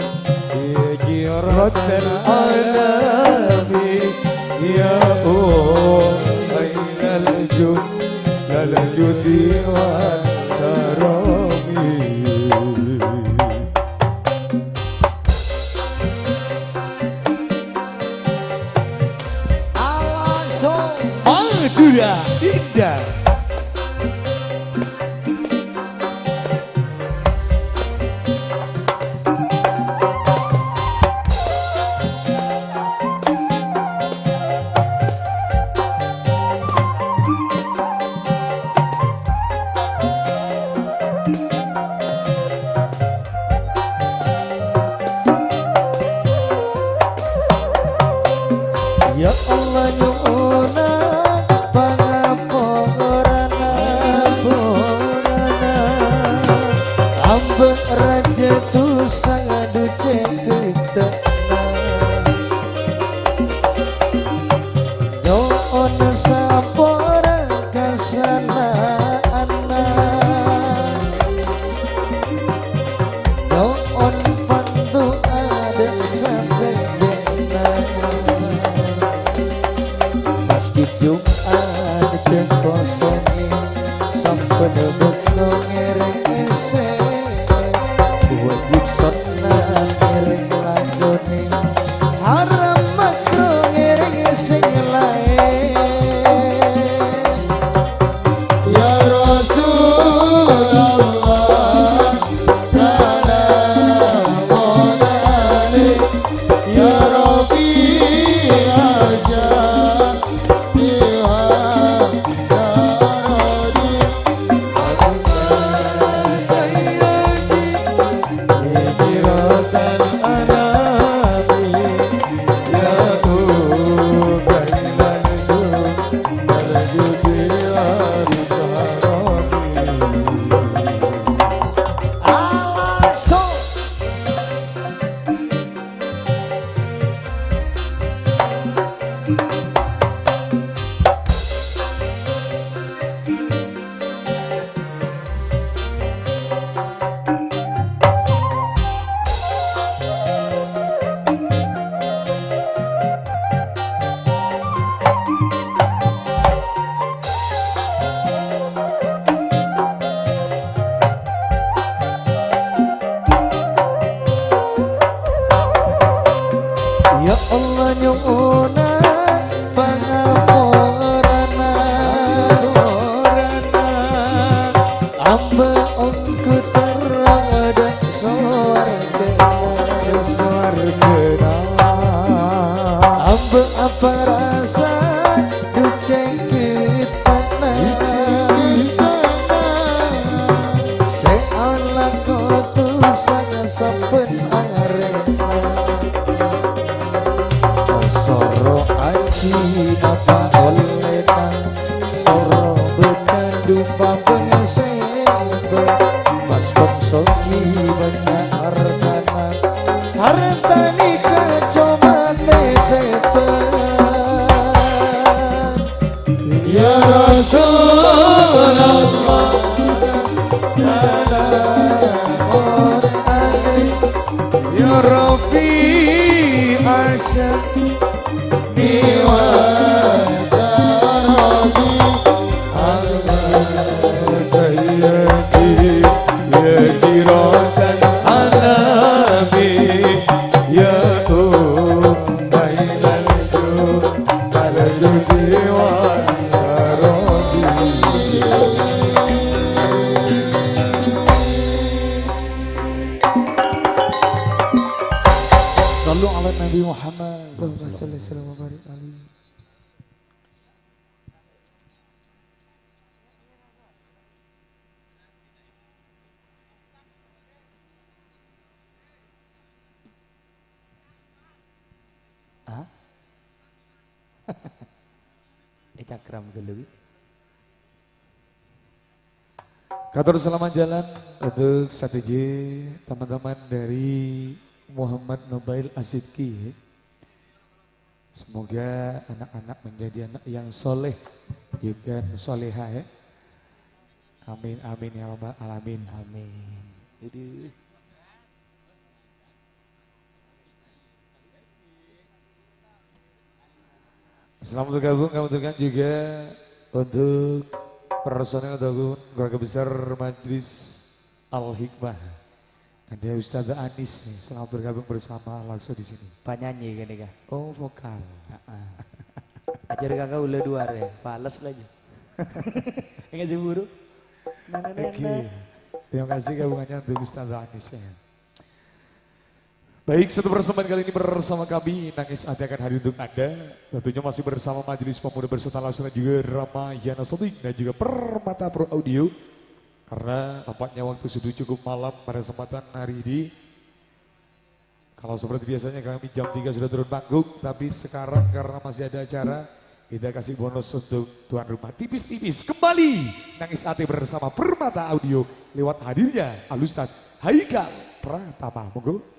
ya jiratal alamin, ya Muhailal ju-, lal judi wal karami. Alakso Madura Indah. Ya Allah, nyo'ona pangaporana, amba' rajâ dhusa ducè' ghâtè'na. Nyo'on sapora kasala'anna. Nyo'on pandu'a dâ' sadhâjâna. Padâ bâkto ngèrèng sè wajib sonnat ngèrèng lakoni. Haram makruh ngèrèng sè laèn. Ya Rasulullah, salamun alaik. Ya Rabbi, asya. Ya Allah, nyo'ona pangaporana, amba ongghu terro dâ' sowarghâna, sowarghâna. Amba aparasa duceng Sè alako dusa sabbhân arèna. Soro aji apa ollèna, soro becandu pabeng sèmba, mas kong sogi bânnya' artana. Arta nèka coma tètèbhân. Ya Rasulullah, salamun alaik. Ya Rabbi, asya. Niwa darani Allah sayyidi, ya jiratan alami, ya tubailal jumal judi wal karami. Sallu ala Nabi Muhammad. Allahumma shalli wa sallim wa barik alaihi. Hah? Ècakram ghâllu, wi. Kator salamet jalan untuk sadhâjâ teman-teman dari Muhammad Nobail Asidki. Semoga anak-anak menjadi anak yang soleh, juga soleha, ya. Amin, amin, ya rabbal alamin. Amin. Jadi, selamat bergabung, kami aturkan juga untuk personel ataupun keluarga besar Majelis Al-Hikmah. Ada Ustazah Anis nih, selamat bergabung bersama Lakso di sini. Penyanyi kan, Kak? Oh, vokal. Heeh. Ajar kakak ula dua re, fales lagi. Enggak cemburu. Nana, nana. Oke. Terima kasih gabungannya untuk Ustazah Anis ya. Baik, satu persembahan kali ini bersama kami, Nangis Ati akan hadir untuk Anda. Tentunya masih bersama Majelis Pemuda Bersota Lakso dan juga Ramayana Shooting dan juga Permata Pro Audio. Karena tampaknya waktu sudah cukup malam pada kesempatan hari ini. Kalau seperti biasanya kami jam tiga sudah turun panggung, tapi sekarang karena masih ada acara, kita kasih bonus untuk tuan rumah. Tipis-tipis, kembali Nangis Ati bersama Permata Audio lewat hadirnya Al Ustaz Haikal Pratama. Monggo.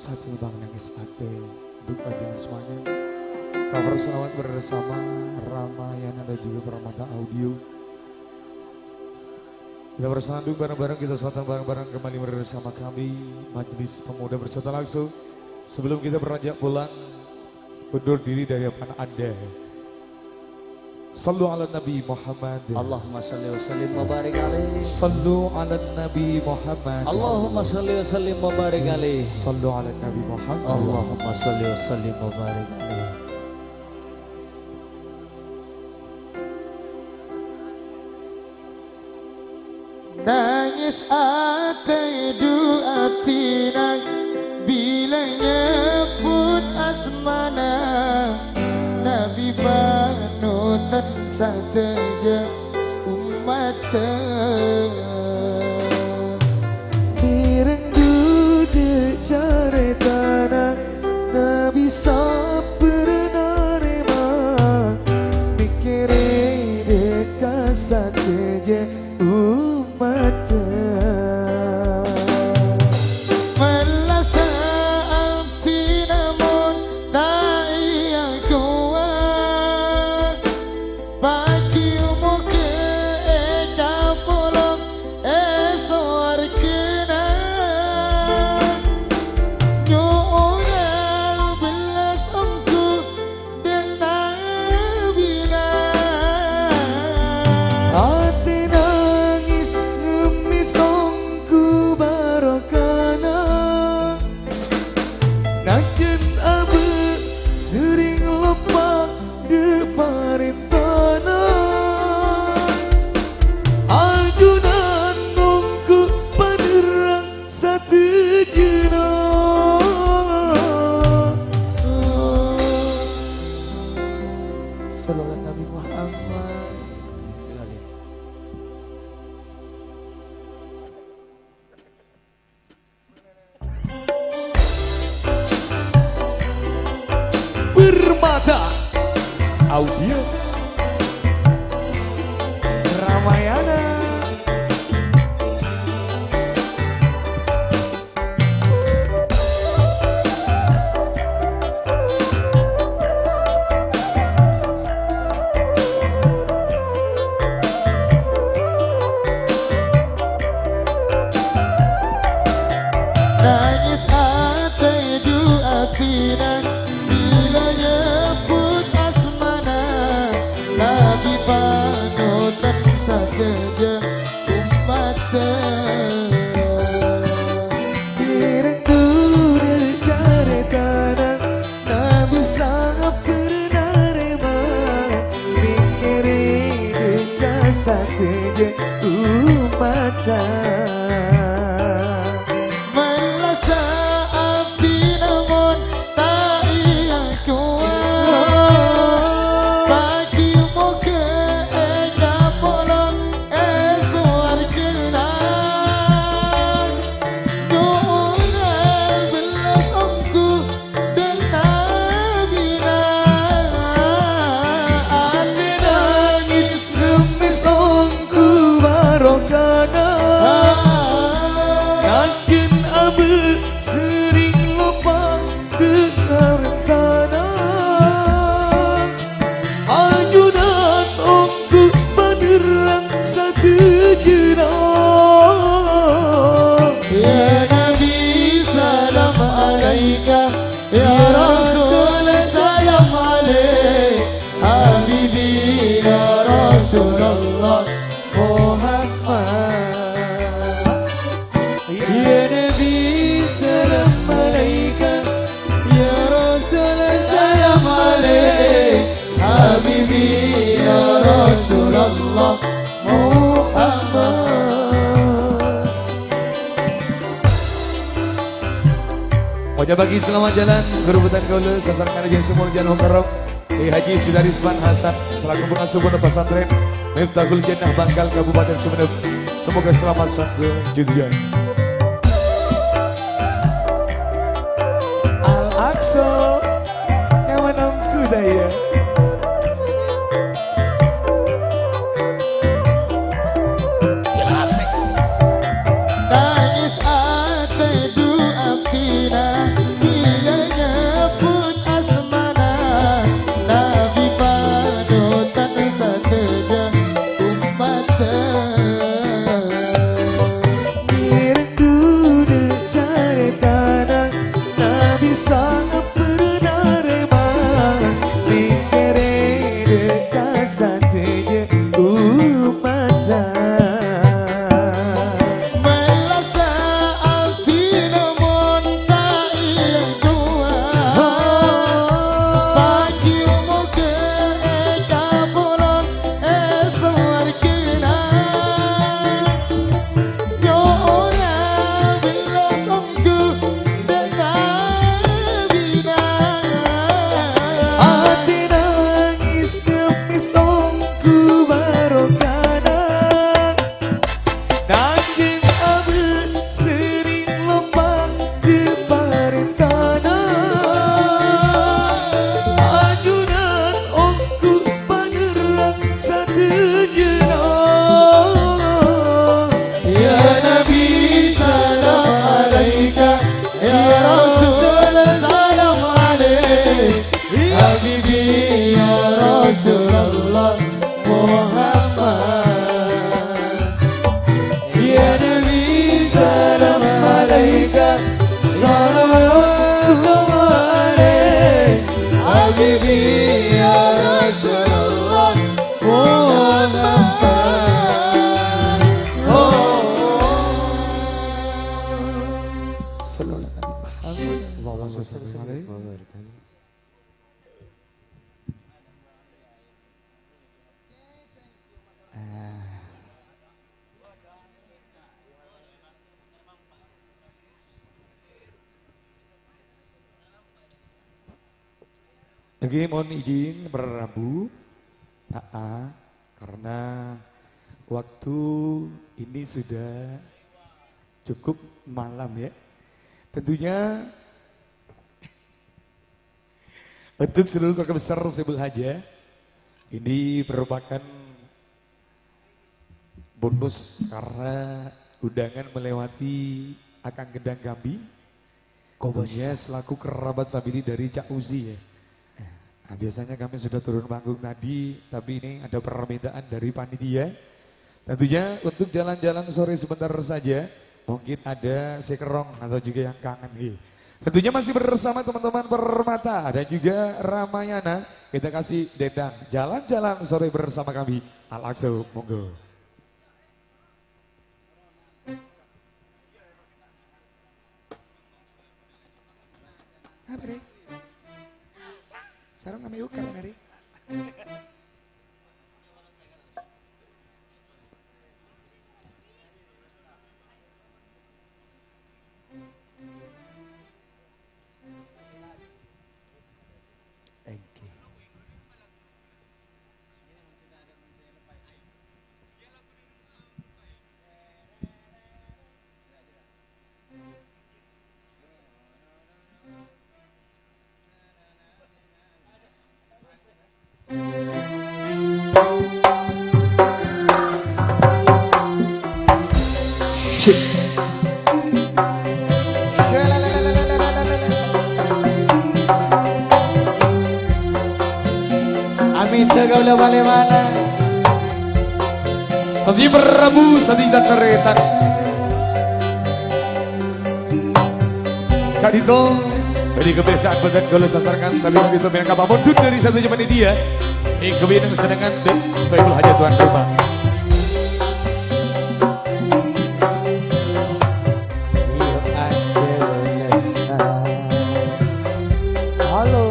Satu bang nangis ate, duka dengan semuanya. Kabar selamat bersama Ramayana dan juga Permata Audio. Kita bersandung bareng-bareng, kita santun bareng-bareng kembali bersama kami, Majelis Pemuda Berserta Langsung. Sebelum kita beranjak pulang, undur diri dari hadapan Anda. Sallu ala Nabi Muhammad. Allahumma salli wa sallim wa barik alaih. Sallu ala Nabi Muhammad. Allahumma salli wa sallim wa barik alaih. Sallu ala Nabi Muhammad. Allahumma salli wa sallim wa barik alaih. Nangès atè du abdhina bilâ nyebbhut asmana Nabi panutan sadhâjâ ommatta. Mèrèng dhudhu carètana Nabi sabbhâr narèma, mèkkèrè dhika sadhâjâ ommatta. Mellassa abdhina mon ta' iyâ kowa, paghi' mogâ èkapolong è sowarghâna. Nyo'ona bellas ongghu dâ' Nabina. Atè nangès ngemmès ongghu barokana. Najjhân abâ' serrèng loppa dâ' parèntana. Ajunan ongghu panerrang sadhâjâna. Salawat Nabi Muhammad. Permata Audio Ramayana. Nangès atè du abdhina bilâ nyebbhut asmana Nabi panutan sadhâjâ ommatta. Mèrèng dhudhu carètana Nabi sabbhâr narèma, mèkkèrè dhika sadhâjâ ommatta. Mellassa abdhina mon ta' iyâ kowa, paghi' mogâ èkapolong è sowarghâna. Nyo'ona bellas ongghu dâ' Nabina. Atè nangès ngemmès ongghu barokana. Najjhân abâ' serrèng loppa dâ' parèntana. Ajunan ongghu panerrang sadhâjâna. Ya Nabi, salam alaika. Ya Rasul, salam alaik. Habibi, ya Rasulullah Muhammad. Ya Nabi, salam alaika. Ya Rasul, salam alaik. Habibi, ya Rasulullah Muhammad. Oca' bâgi selamat jalan, ghuru bhunten kaulâ, sasarengngana jhâ' sè molja jhâ' mukarram. Kiai Haji Sudarisman Hasan selaku pengasuh Pondok Pesantren Miftahul Jannah Bangkal Kabupaten Sumenep. Semoga selamat sampai tujuan. Al-Aqsa, nama nongku daya. Nangès atè du abdhina. Rasulullah Muhammad. Ya Nabi, salam alaika, salawatullah alaik. Habibi, ya Rasulullah Muhammad. Oh. Sallallahu alaihi wasallam. Allahumma shalli alaihi. Ah. Oke, mohon izin, para rabu. Aa, karena waktu ini sudah cukup malam, ya. Tentunya untuk seluruh keluarga besar Sohibul Hajah, ini merupakan bonus karena undangan melewati akang gendang kami. Kobus. Tentunya selaku kerabat family dari Cak Uzi, ya. Nah, biasanya kami sudah turun panggung tadi, tapi ini ada permintaan dari panitia. Tentunya untuk jalan-jalan sore sebentar saja, mungkin ada sè kerrong atau juga yang kangen, nggih. Tentunya masih bersama teman-teman Permata dan juga Ramayana. Kita kasih dendang jalan-jalan sore bersama kami. Alakso, monggo. Apa, Rè? Sarong kami uga, Rè. Thank you. Amita kaula palemana. Sadi Prabu, sadi tataretan. Ka'dinto, bâdhi kabiyasaan bhâdhân kaulâ sasarengan, tapè ka'dinto mènangka pamondhut dhâri sadhâjâ panitia. Ènggi bhâi neng-sennengngan, Dek, Sohibul Hajat tuan rumah. Halo.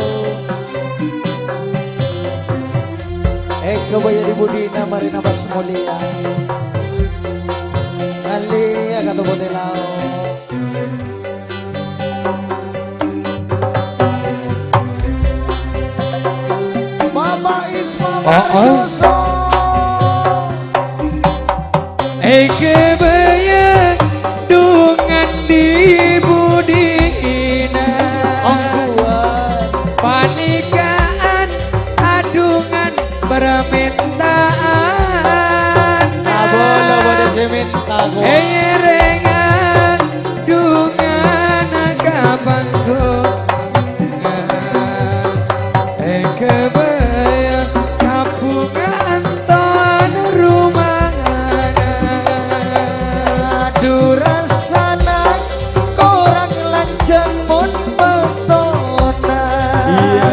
Ènggi bhâi è budina marèna pas molèya. Alèya ka toko'na lao. Bapak Isma Oh, oh. Mandoso. Ènggi bhâi dhungan è budina. Oh, kuat. Panèka adhungan parmènta'an. Abâlâ bâdâ sè mènta, kuat. Èngerèngan dhungana ka pangghungan, ènggi bhâi kabhungan ton rumahna. Adu rassana korang lanjhâng mon bâktona. Iyâ.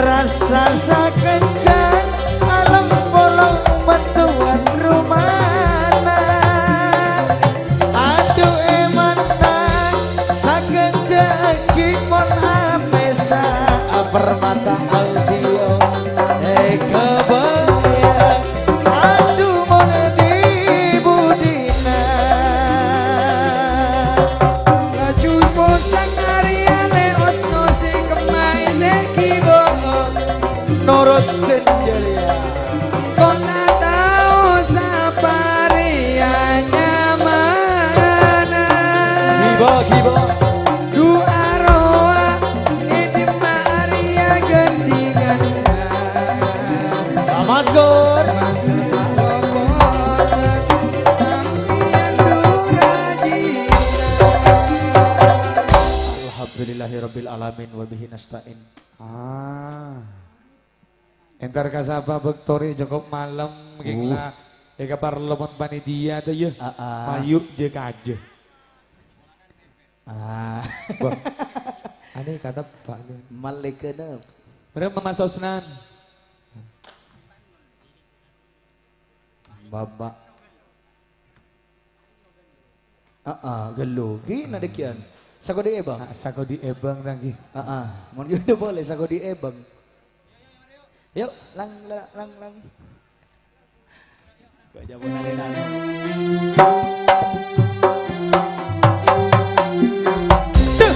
Rassa sakènjhâng alem polong mattowan romana. Adu è mata sakènjhâng ghi' mon apèsa. Permata Audio ènggi bhâi. Adu mon è budina. Laju posang arèya lè osno sè kemmaè sè kibo. Norot Denjaria. Kona tao saparèya nyamana. Kibo, kibo. Du arowa È dimma arèya ghândhingan? Mas Gur. Sampèyan dhu rajina. Alhamdulillahirabbil alamin wa bihi nasta'in. Ah. Entar ka sapa bâkto rè cokop malem, Uh. kèng la èkaparlo mon panitia ta' iyâ. Ah, ah. Mayu' jâ kajâ. Ah. Wah. Anè kateppa'. Malèkana. Bârâmma Mas Osnan? Bapa'. Aa, ghâllu. Ghi' na dhâggi'ân. Sakodi' è, Bâng. Ah, sakodi' è, Bâng, ta' ghi'. Aa, mon ghi' polè sakodi' è, Bâng. Yuk, lang, lang, lang, lang. Kok jamu nari-nari. Tuh.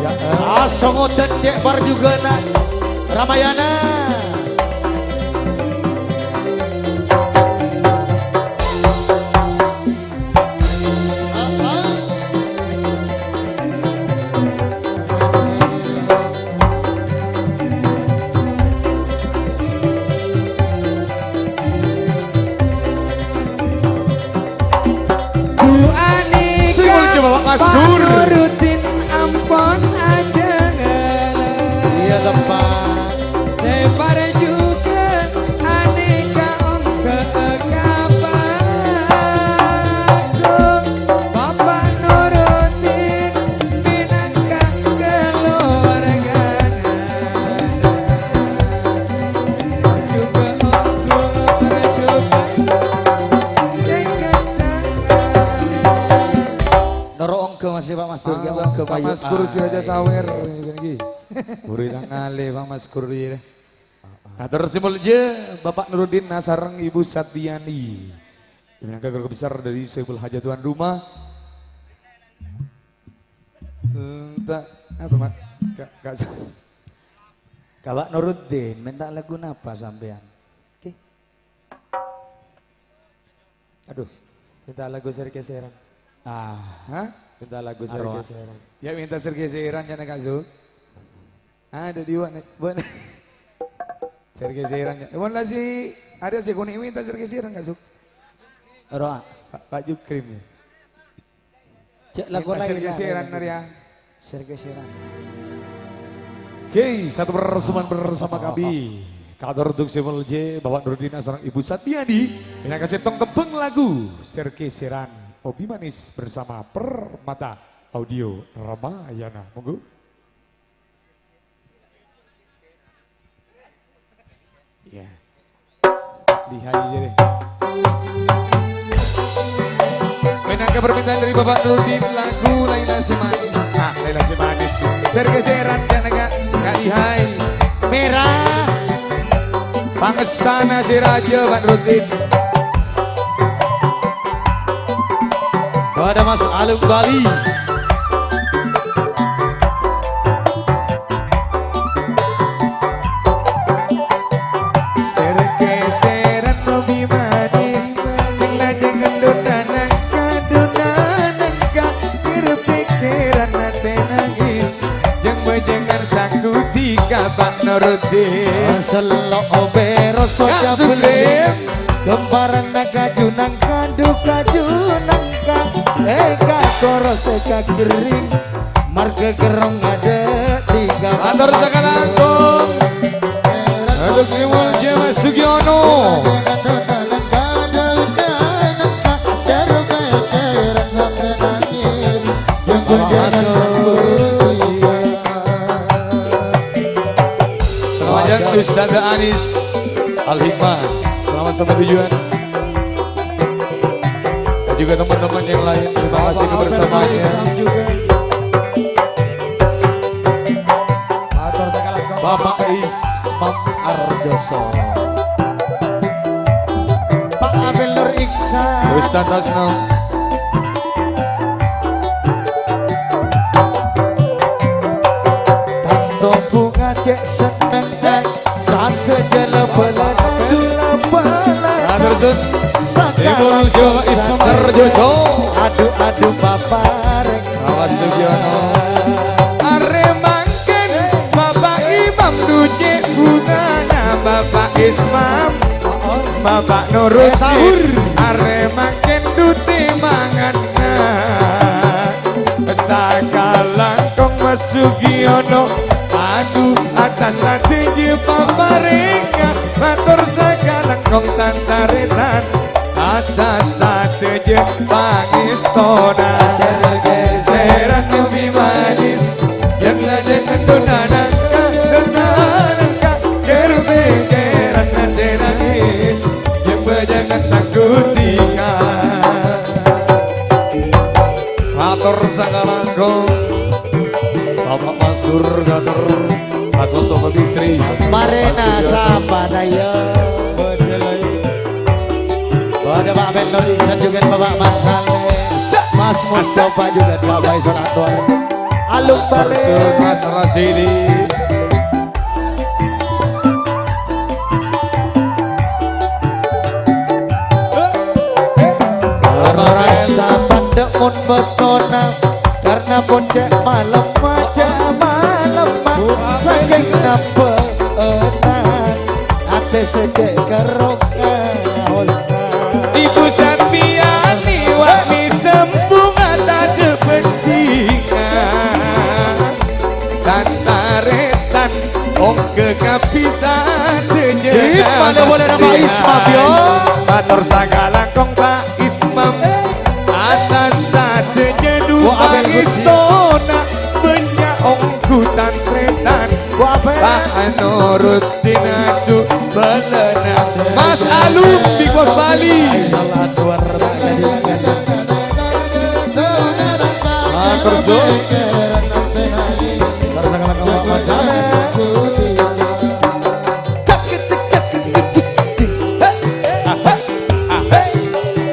Iya, eh. Asongodan cek parjugana Ramayana. Bu Anika Sing mulja Bapak Maskur. Pak Nuruddin ampon ajâgâ. Iya, tepat. Sè parjugâ anèka ongghâ ka panggung, Bapak Nuruddin mènangka kaluwargana. Jugâ ongghâ parjugâ sè ghânteng. Noro' ongghâ masih Pak Maskur, ya, ah, ongghâ Pak mayu. Maskur si Raja Sawer, ini gini. Buri nang ngale, Pak Maskur, iya. Atur sè molja Bapak Nuruddin sareng Ibu Satyani. Minangka keluarga besar dari Sohibul Hajat tuan rumah. Enta, apa, Mak? Kak, Kak Sa- Ka Pak Nuruddin, minta lagu napa sampean? Oke. Aduh, minta lagu Sèrgèsèran. Ah. Hah? Minta lagu Arowa. Sèrgèsèran. Ya, minta Sèrgèsèran, ya, Kak Su. Ada di mana? Buat Sèrgèsèran, ya. Buat lah si, ada si kuning minta Sèrgèsèran, Kak Su. Arowa. Pak, Pak Jukrim, ya. Cek lagu lain, Sèrgèsèran, ya. Sèrgèsèran. Oke, satu persembahan bersama kami. Kator untuk Simul J, Bapak Nurdin sareng Ibu Satyani. Minangka sèttong tembhâng lagu Sèrgèsèran Obi Manis bersama Permata Audio Ramayana. Monggo. Ya. Lihai aja deh. Minangka permintaan dari Bapak Nurdin, lagu Laila Si Manis. Ah, Laila Si Manis. Sèrgèsèran, Kak, Kak Lihai. Merah. Pangessana si Raja, Pak Nurdin. Kepada Mas Alung Bali. Sèrgèsèran Obi Manis, sing lajeng endhut nangka, endhut nangka, kir pikiran atè nangis, jeng-bâjângan sakudi ka Pak Nurdin. Sello' obè roso Kak cabling, Sugrim. Ghemparanna kaju nangka, du kaju nangka, èka koros èka gering. Marga Gerong ada tiga. Atur sakalangkong. Untuk Sri Mulia Mas Sugiono. Selamat datang Ustaz Anis Al Hikmah. Selamat sampai tujuan. Dan juga teman-teman yang lain, terima kasih kebersamaannya. Bapak Ismam Arjoso. Pak Amel Nur Iksan. Ustaz Hasno. Tanto bunga cek seneng, cek. Sakejala bala dula bala. Atur sun. Sakala Timur Jawa Islam Arjoso. Adu-adu papareng. Awas Sugiono. Are mangken Bapak Imam dunyek bungana Bapak Ismam. Bapak Nurul. Eh, Tahur. Are mangken dute manganna. Sakalangkong Mas Sugiono. Atas sadhâjâ paparèngnga, mator sakalangkong tan-tarètan. Atas sadhâjâ pangèstona. Sèr-kèsèran nyambi manis, yang lajeng dona nangka, dona nangka, kèr-pèkkèran atè nangis, yang bâjângan sakutika. Mator sakalangkong. Bapak Maskur Gator, Mas Mustafa Bisri. Marèna Mas Sugiarto. Sapa, Dayo? Ada Pak Benur Iksan juga, Bapak Mansale. Mas Mustafa juga, Pak Faisal Anwar. Alung Bale. Mas Rasidi. Rasa pandek mon bektona, karena pon cè' malem, cè' malem, saking nampe'na, atè sè cè' kerrok ngaosna. Ibu sampèyan liwat mèsem bunga tadâ' bhândhingan. Tan-tarètan ongghâ kabbhi sadhâjâna. Di mana boleh nama Ismam, yo? Mator sakalangkong Pak Ismam. Atas sadhâjâ Wah, apa yang pangèstona, bânnya' ongghu tan-tarètan. Wah, apa? Pak Nuruddin adu bâlâna. Mas Alum, Big Boss Bali. Salah dua orang tadi. Matur suwun.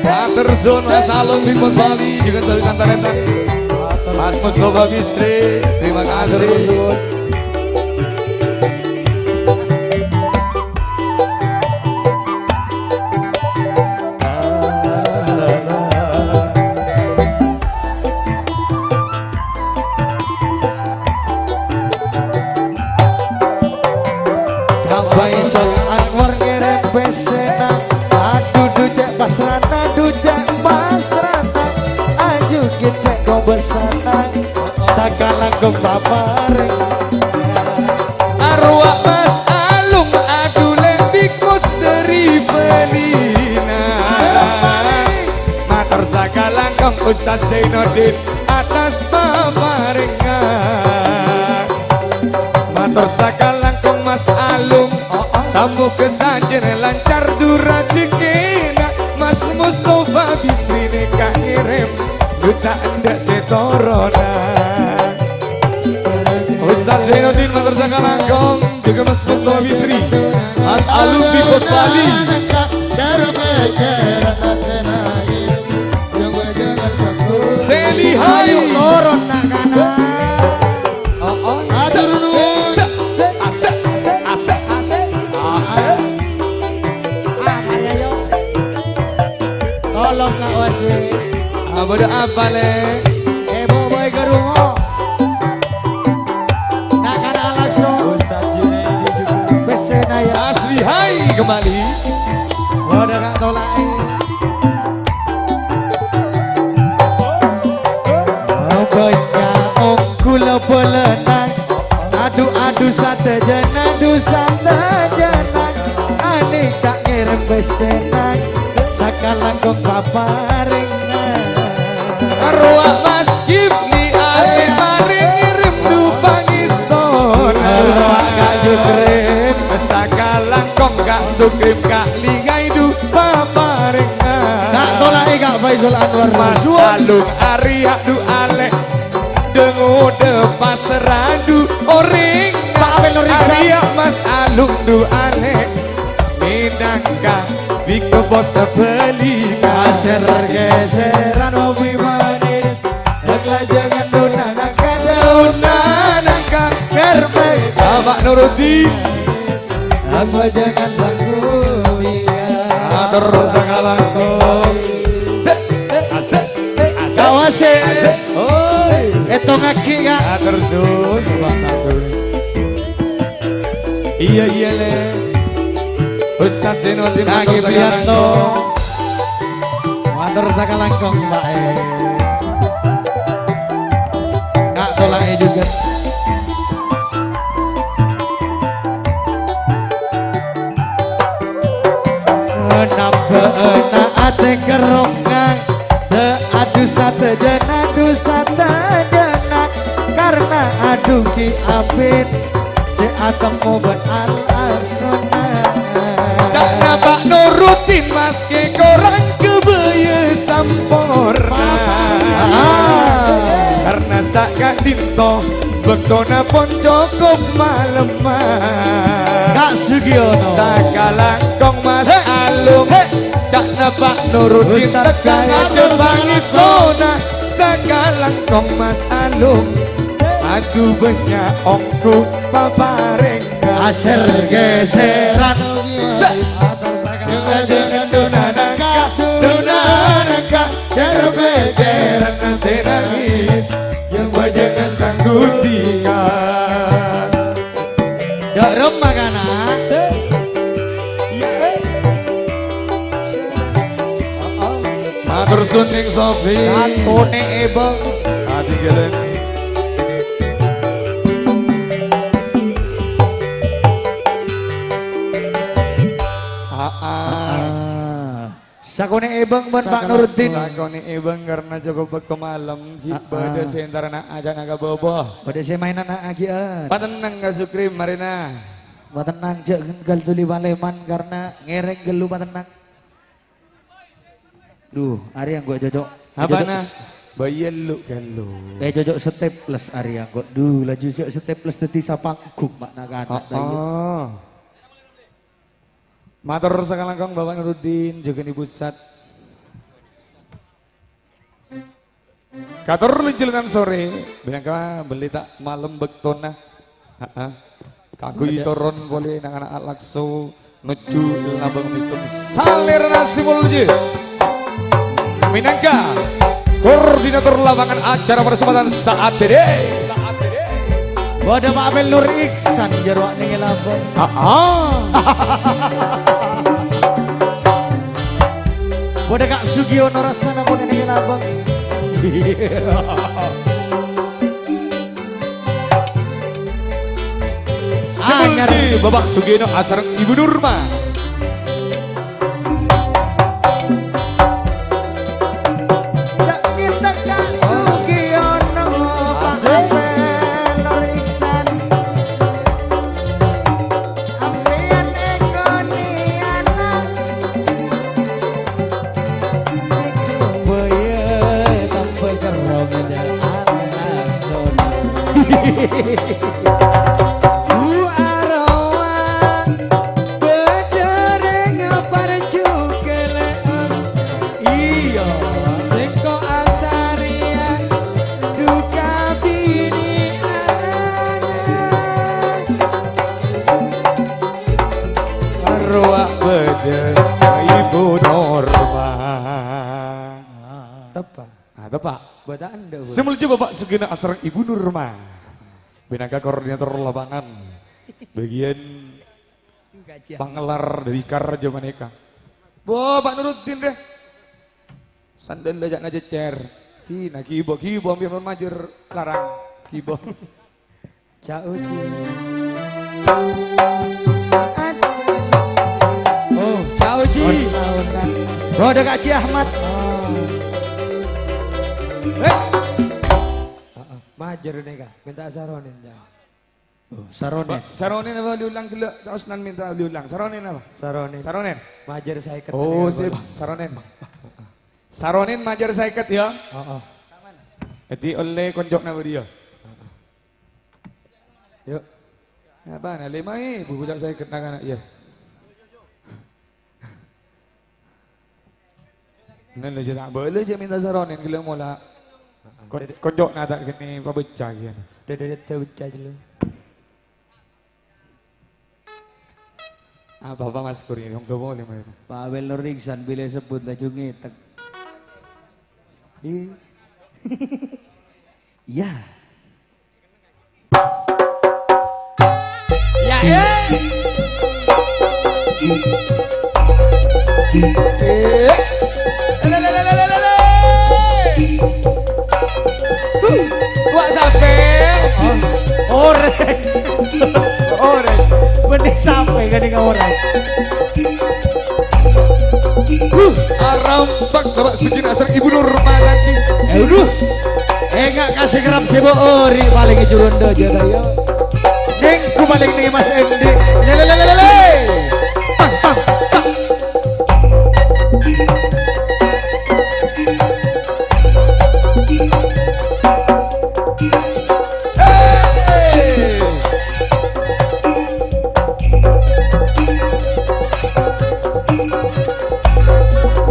Matur suwun, Mas Alung, Big Boss Bali, juga saling antaretan. Mas Mustafa Bisri, terima kasih. Ka Faisal Anwar ngèrèm pèssèna, adu du cè' pasrana, du cè' pasrana, aju ghi' cè' kobâsana. Sakalangkong paparèng. Arowa Mas Alung adulè bikos dâri bâlina. Mator sakalangkong Ustaz Zainuddin atas paparèngnga. Mator sakalangkong Mas Alung, samoga sajjhâna lancar du rajhekkèna. Mas Mustafa Bisri nèka ngèrèm duta endâ' sè torona. Ustaz Zainuddin mator sakalangkong, juga Mas Mustafa Bisri, Mas Alung di Pos Bali. Seli Hai. Ayo, turun, nak, kanan. Oh, oh. Asik, asik, asik, asik. Ah, ayo. Ah, mari, ayo. Tolong, nak, wasis. Ah, bodo apa, Le? Eh, Bo, Boy, ke rumah. Nak, kanan, langsung. Ustaz Junaidi juga. Pèssèna, ya. Asli Hai kembali. Bodo, Kak, tolak, eh. Bânnya' ongghu la bâlâna. Adu-adu sadhâjâna, du sadhâjâna. Anèka ngèrèm pèssèna, sakalangkong paparèngnga. Arowa Mas Kifli alè parèng ngèrèm du pangèstona. Arowa Kak Jukrim. Sakalangkong Kak Sukrim, Kak Ligai du paparèngnga. Kak tola'è Kak Faisal Anwar. Mas Alung arèya du alè. Dâ-ngodâ pasradu orèng. Pak Apel Nuriksa. Arèya Mas Alung du alè. Mènangka bikos bâlina. Pasèr-kèsèran obi manis. Dak lajangan dona nangka. Dona nangka. Kèrmè. Bapak Nuruddin. Apa jangan sanggup, iya. Atur sakalangkong. Asik, asik, asik. Kawasis. Asik. Oi. Ètongaghi, Kak. Atur sun, Pak Samsul. Iya, iya, Le. Ustaz Zainuddin, Kak atur Gibrianto. Sakalangkong. Matur sakalangkong, Pak, eh. Kak tola'è juga. Bâ'na atè kerrongngan, dâ' adu sadhâjâna, adu sadhâjâna, karna adu ghi' abit sè atemmo bân al-asona. Ca'na Pa' Nuruddin maskè korang kabâjâ samporna. Ah. Karna saka'dinto bâktona pon cokop malemma. Ka' Sugiono. Sakalangkong Mas He. Alung. He. Ca'na Pa' Nuruddin Ustaz tekka Said. Ngajhâr pangèstona. Sakalangkong Mas Alung. Adu bânnya' ongghu paparèngnga. Asèr ghèsèran. Sa- Duna nangka, duna nangka, ghâr-bâghârân atè nangès, yâ bâjângan sangghudiyan. Dâ' remma kana'. Iyâ, eh. Matur suwun, Neng Sofi. Sakonè' èbâng. Ati geleng. Aa. Sakonè' èbâng bân Pa' Nuruddin. Sakonè' èbâng karna cokop bâkto malem, ghi' Aa. bâdâ sè èntarana ajâna ka bâbâ. Bâdâ sè maènana agi'ân. Patennang ka Sukri, marèna. Patennang, jhâ' ghâl dhuli palèman karna ngèrèng ghâllu patennang. Duh, arèya engko' cocok. Apana? Cocok. Bâi ellu ghâllu. Eh, cocok staples arèya engko'. Duh, laju jhâ' staples dhâddhi sapanggung ma' na'-kana'. Oh, ta' iyâ? Oh. Mator sakalangkong Bapak Nuruddin, jhughân Ibu Sat. Kator lènjhâlânan sorè, bhârângka bâli ta' malem bâktona. Heeh. Kaangghuy Ada. toron polè na'-kana' Lakso nojjhu Labâng Mèsem. Salèrana sè molja. Mènangka koordinator lapangan acara parsempatan sa'at dhâddhi. Bâdâ Pak Apel Nur Iksan jârowa nèng è labâng. Aa. Bâdâ Ka' Sugiono rassana pon nèng è labâng. Anyar. Sè molja Bapak Sugiono asareng Ibu Nurma. Cak ngètek Ka' Sugiono, Pak Asik. Apel Nur Iksan. Ampèyan èkonè ana'. Bâyâ tambâ kerrong ana' sona. Bu arowa bâdâ rèng parjhu kèlè'an. Iyâ, sèngko' asarèya duka binè arana. Rowa bâdâ Ibu Norma. Teppa'. Ah, teppa'. Bâta endâ', Bu. Sè molja Bapak Sugiono asareng Ibu Nurma. Mènangka koordinator lapangan. Bâgiyân Pangelar dhâri Karaja panèka. Bo, Pak Nuruddin, deh. Sandal aja' na cècèr. Dina gibâ, gibâ, ampèyan majâr larang. Gibâ. Cak Uji. Oh, Cak Uji. Bâdâ Ka' Ji Ahmad. Oh. Eh. Heeh, majâr nèka. Mènta saronèn, Cak. Oh, saronèn. Ba-, saronèn apa diulang ghellâ'? Cak Osnan mènta diulang. Saronèn apa? Saronèn. Saronèn. Majâr sèket Oh, tadi, sip. Bos. Saronèn. Saronèn majâr sèket, ya. Heeh. Dhâddhi ollè konco'na bâdiyâ. Yuk. Apa, nah, lèma èbu cak sèket na'-kana', ya. Nèn lho, jhâ' ta' bâlâ, jhâ' mènta saronèn ghellâ' mola. Kon-, konco'na ta' kènè pabâca, kèya. Dâdâ-dâdâ bâca, jhâ' lho. Apa, apa, Mas Kuri? Wong tuwa polè, Mas. Pak Abel Nur Iksan, bilâ èsebbhut laju ngètek. Ih. Iyâ. Ya, eh. Eh. Lele, lele, lele, lele. Wak sapè? Orèng. Orèng. Mending sapè kan ini orèng. Huh, arambak Bapak Sugina sareng Ibu Nurmananti. Eh, aduh. Enga' kasih kerap sibuk ori paling jurunda aja dah, ya. Nengku paling nih Mas Endi. Le, le, le, le, le, le. Tang, tang, tang. Hey!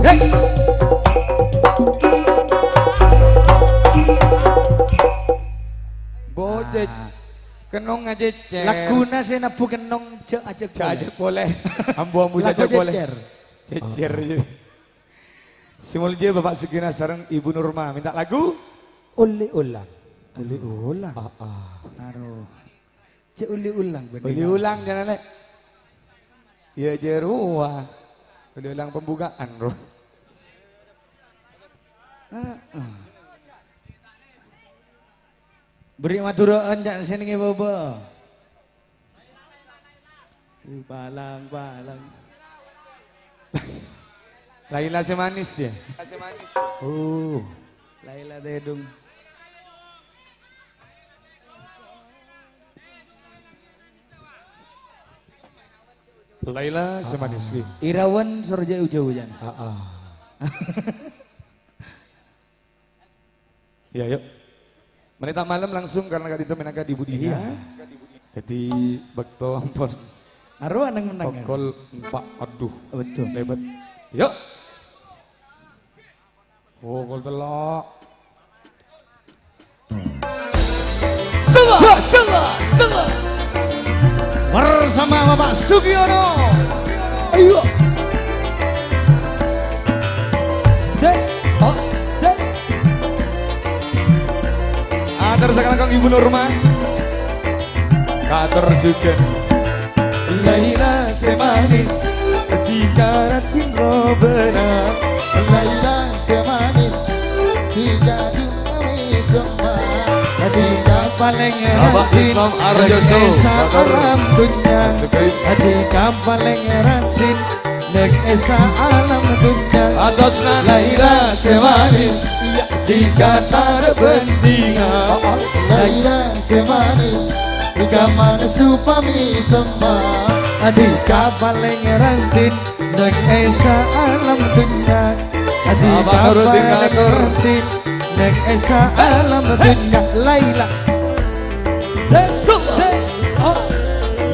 Hey! Bocet. Kenong ngajeccer. Laguna sè nebbu kenong jhâ' ajhâk polè. Jhâ' ajhâk polè. Ambu-ambu saja polè. Lagu jeccer. Jeccer, iya. Sè molja Bapak Sugina sareng Ibu Nurma minta lagu Uli Ulang. Uli Ulang. Ah, ah. Aduh. Cek Uli Ulang bener. Uli Ulang jana, Lè'. Iya, jârowa. Uli Ulang pembukaan, bro. Heeh. Beri maduraan, cak senenge baba. Palang, palang. Laila sè manis, ya? Oh. Laila Tedung. Laila sè manis, nggih. Irawan soro jhâ'-jhâ' jana. Ah, ah. Ya, yuk. Menita malam langsung karena ka'dinto mènangka di budina. Iya. Jadi, bâkto ampon. Arowa neng menang. Pokol empat, aduh. Betul. Lebet. Yuk. Pokol tello'. Sela, sela, sela. Bersama Bapak Sugiono. Ayo. Sè, oh, sè. Ator sakalangkong Ibu Nurma. Kator jhughân. Laila sè manis, dhika raddhin robâna. Laila sè manis, dhika dhimmawi semma. Dhika palèng Bapak raddhin Islam Arjoso, neng è saalam dhunnya. Dhika palèng raddhin neng è saalam dhunnya. Asosna Laila sè manis, dhika tara bhândhingan. Laila sè manis, dhika manis upami semma. Dhika palèng raddhin neng è saalam dhunnya. Dhika palèng raddhin neng è saalam dhunnya. Laila. Sè, sè, oh.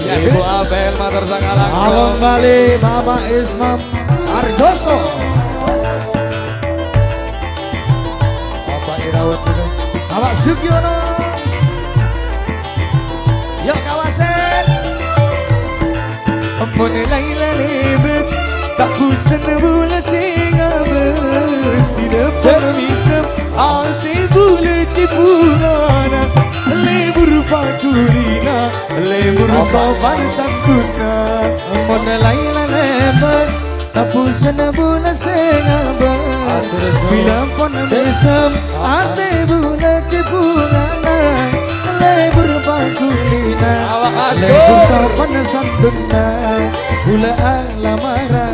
Ya, Ibu Abel, matur sakalangkong. Alon Bali, Bapak Ismam Arjoso. Bapak Irawan juga. Bapak Sugiono. Yuk, kawasan. Mon Laila lebet, ta' busen bulâ sè ngabâs. Dina pon mèsem, atè bulâ cè' bhungana. Lebur pakulina, lebur sopan santunna. Mon Laila lebet, ta' busen bulâ sè ngabâs. Atur, Sob. Bilâ pon mèsem, atè bulâ cè' bhungana. Lebur pakulina, lebur sopan santunna. Bulâ alamara,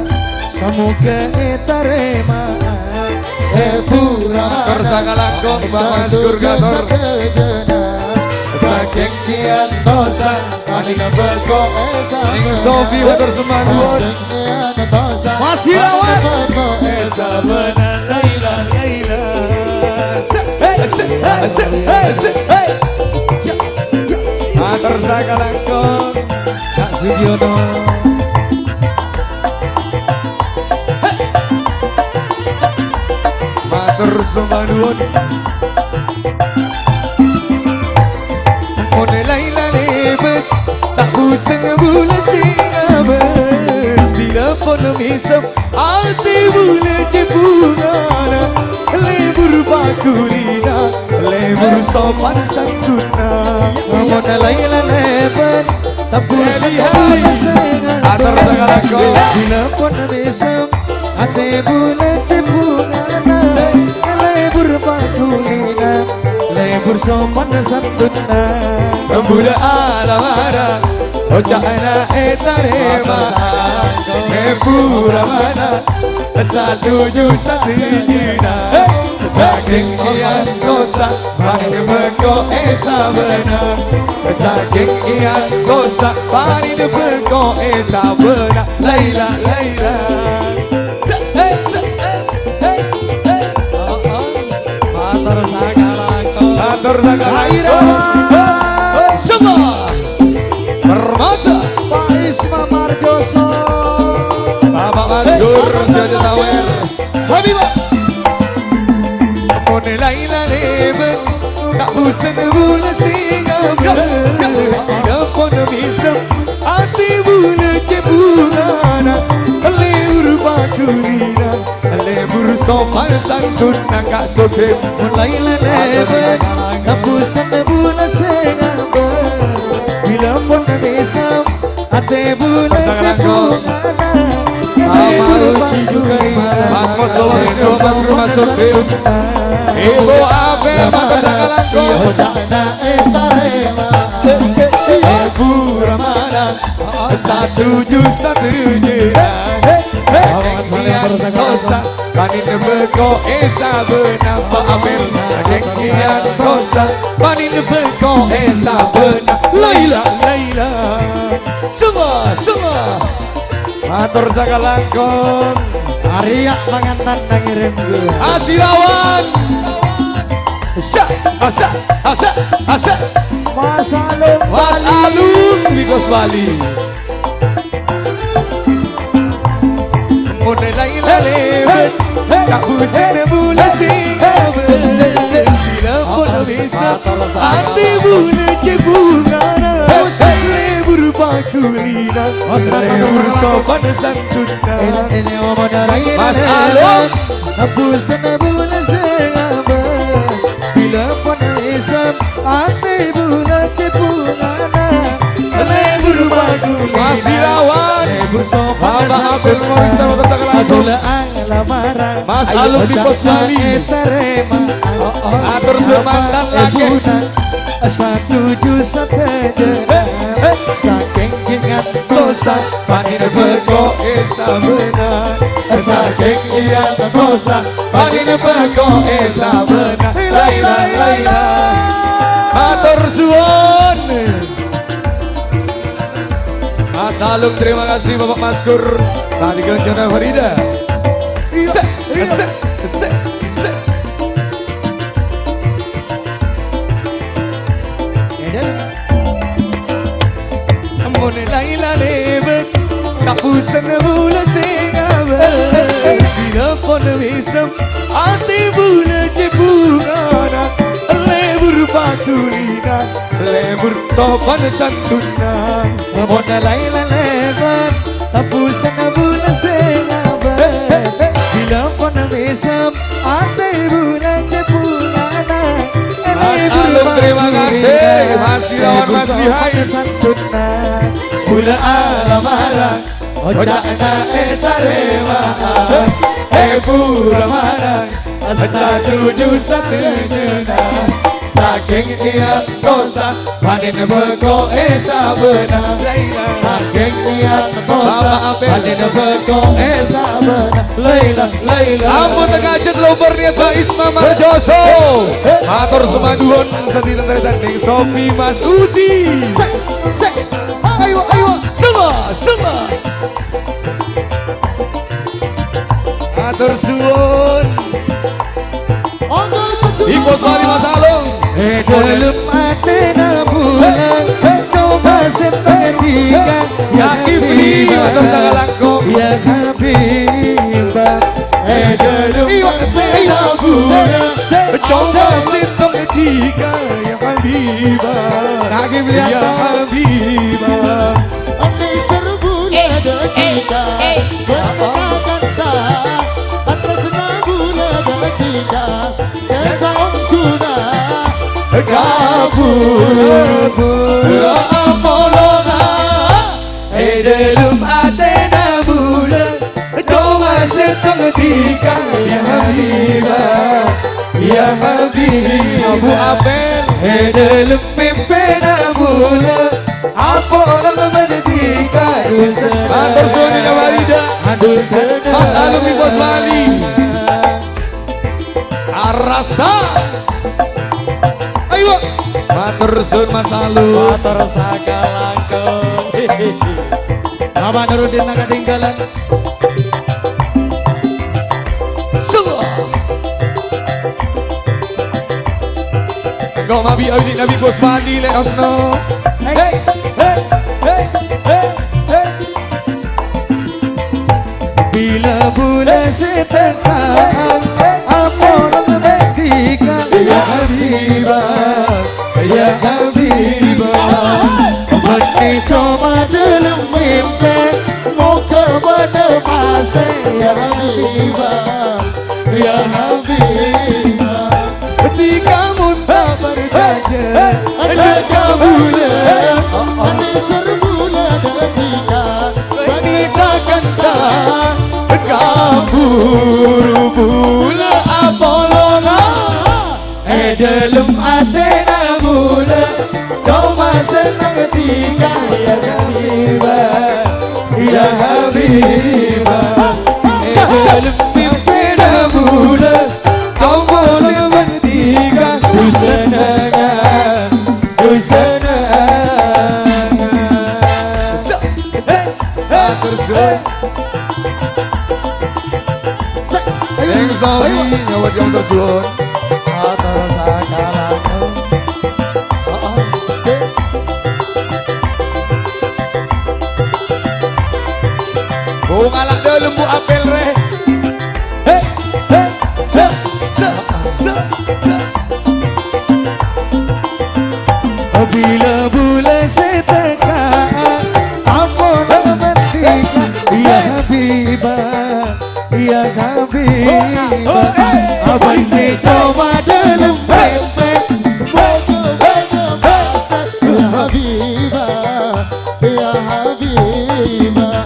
samogâ ètarèma. Atur sakalangkong, Pak Mas Gur Kator. Sakèng diantosan, Ning Sofi, matur sembah nuwun. Mas Irawan. Matur sakalangkong, Kak Sugiono. Matur sembah nuwun. Mon Laila lebet, ta' busen bulâ sè ngabâs. Dina pon mèsem, atè bulâ cè' bhungana. Lebur pakulina, lebur sopan santunna. Mon Laila lebet, ta' busen bulâ sè ngabâs. Atur sakalangkong. Dina pon mèsem, atè bulâ cè' bhungana, lebur pakulina, lebur sopan santunna. Bulâ alamara, oca'na ètarèma. Pura mana, satuju sadhâjâna. Sakèng èantosa, panèka bâko è sabâna. Sakèng èantosa, panèka bâko è sabâna. Laila, Laila. Se, eh, se, eh, eh, eh. Oh, oh. Mator sakalangkong. Mator sakalangkong. Akhirnya. Insyaallah. Permata. Pak Isma Marjoso. Bapak Maskur, Siaja Sawer. Habibah. Mon Laila lèbât, ta' bosen bulâ sè ngabâs. Dâpon mèsem, atè bulâ cè' bungana. Lebur pakulina, lebur sopan santonna ka' soghem. Mon Laila lèbât, ta' bosen bulâ sè ngabâs. Bilâ pon mèsem, atè bulâ cè' bungana. Lebur pakulina. Mas Mustafa, Mas Mustafa, Mas Mustafa. Ibu Abel, mator sakalangkong. Oca'na ètarèma. Pura mana, satuju sadhâjâna. Sakèng èantosa, panèka bâko è sabâna. Pak Amir, sakèng èantosa, panèka bâko è sabâna. Laila, Laila. Semua, semua. Mator sakalangkong. Arèya pangantanna ngèrèm ghulâ. Asirawan. Sa, asa, asa, asa. Mas Alung. Mas Alung, Bigos Bali. Mon Laila lèbât, ta' bosen bulâ sè ngabâs. Bilâ pon mèsem, atè bulâ cè' bungana. Lebur pakulina, lebur sopan santonna. Mas Alung. Abusen bulâ sè ngabâs, bilâ pon mèsem, atè bulâ cè' bungana. Lebur pakulina. Mas Irawan. Lebur sopan. Bapak Abel Morisa, mator sakalangkong. Bulâ alamarang. Mas Alung di Pos Bali. Ètarèma. Atur semantan lagi. Satuju sadhâjâna. Sakèng èantosa, panèka bâko è sabâna. Sakèng èantosa, panèka bâko è sabâna. Laila, Laila. Mator suwun. Mas Alung, terima kasih, Bapak Maskur. Tadi Kencana Farida. Sè, sè, sè, sè. Mon Laila lèbât, ta' bosen bulâ sè ngabâs. Bilâ pon mèsem, atè bulâ cè' bungana. Lebur pakulina, lebur sopan santonna. Mon Laila lèbât, ta' bosen bulâ sè ngabâs. Bilâ pon mèsem, atè bulâ cè' bungana. Mas Alung, terima kasih. Mas Irawan, Mas Lihai. Bulâ alamarang, oca'na ètarèma. È pura manang, satuju sadhâjâna. Sakèng èantosa, panèka bâko è sabâna. Sakèng èantosa, panèka bâko è sabâna. Laila, Laila. Ampon tengajut lopor niat Pak Isma Marjoso. Mator samaduwân sadhâjâ tan-tarètan neng Sofi Mas Uzi. Sè, sè. Ayo, ayo. Semua, semua. Mator suwun. Onggo, Ipos Bali Mas Alung. È dâlem atèna bulâ, coba sè tèngka, ya Kifli, mator sakalangkong. Ya Habibah. È dâlem atèna bulâ, coba sè tèngka, ya Habibah. Ya Habibah. Andi serbuna dâ' kita, kanta-kanta, atresna bulâ dâ' kita, sè saongguna kabur, bulâ apolonga, è dâlem atèna bulâ, coma sèttong dhika, ya Habibah, ya Habibah. Abu Abel. È dâlem mèmpèna bulâ, apolong bâdâ dhika, dusana. Mator suwun, Nyonya Farida. Mas Alwi Bos Bali. Arassa. Ayo. Matur suwun Mas Alwi. Matur sakalangkong. Bapak Nurudin nang katinggalan. Sungguh. Engko' mabi' awidi' Nabi Bos Bali le Osno. Hey, hey, hey, hey, hey. Bilâ bulâ sè tèka, amolang mèntika, ya Habibah, ya Habibah. Bânnè coma dâlem mèmpè, moghâ bâdâ pastè, ya Habibah, ya Habibah. Dhika mon ta' parcajâ, dâ' ka bulâ. Anèser bulâ dhika, bânnè ta'-kanta, kabhuru bulâ apolonga. È dâlem atèna bulâ, coma senneng dhika, ya Habibah, ya Habibah. È dâlem mèmpèna bulâ, coma senneng dhika, dusana, dusana. Matur suwun. Neng Sawi nyawat yang tersuwun. Atas akal aku. Oh, oh. Bu, ngala' dâlem, Bu, apel, rè. He, he, se, se, se, se. Bilâ bulâ sè tèka, amolang mèntika, ya Habibah, ya Habibah. Abânnè coma dâlem mèmpè, moghâ bâdâ pastè, ya Habibah, ya Habibah.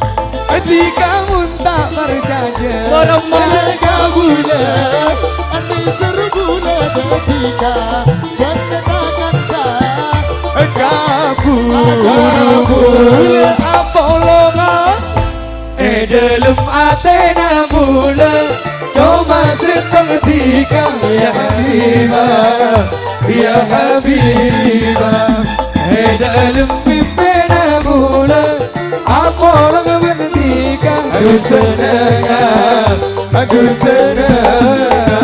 Dhika mon ta' parcajâ, dâ' ka bulâ. Anèser bulâ dhika, bânnè ta'-kanta, kabhuru bulâ apolonga. È dâlem atèna bulâ, coma sèttong dhika, ya Habibah, ya Habibah. È dâlem mèmpèna bulâ, apolong bân dhika, aduh sennengnga, aduh sennengnga.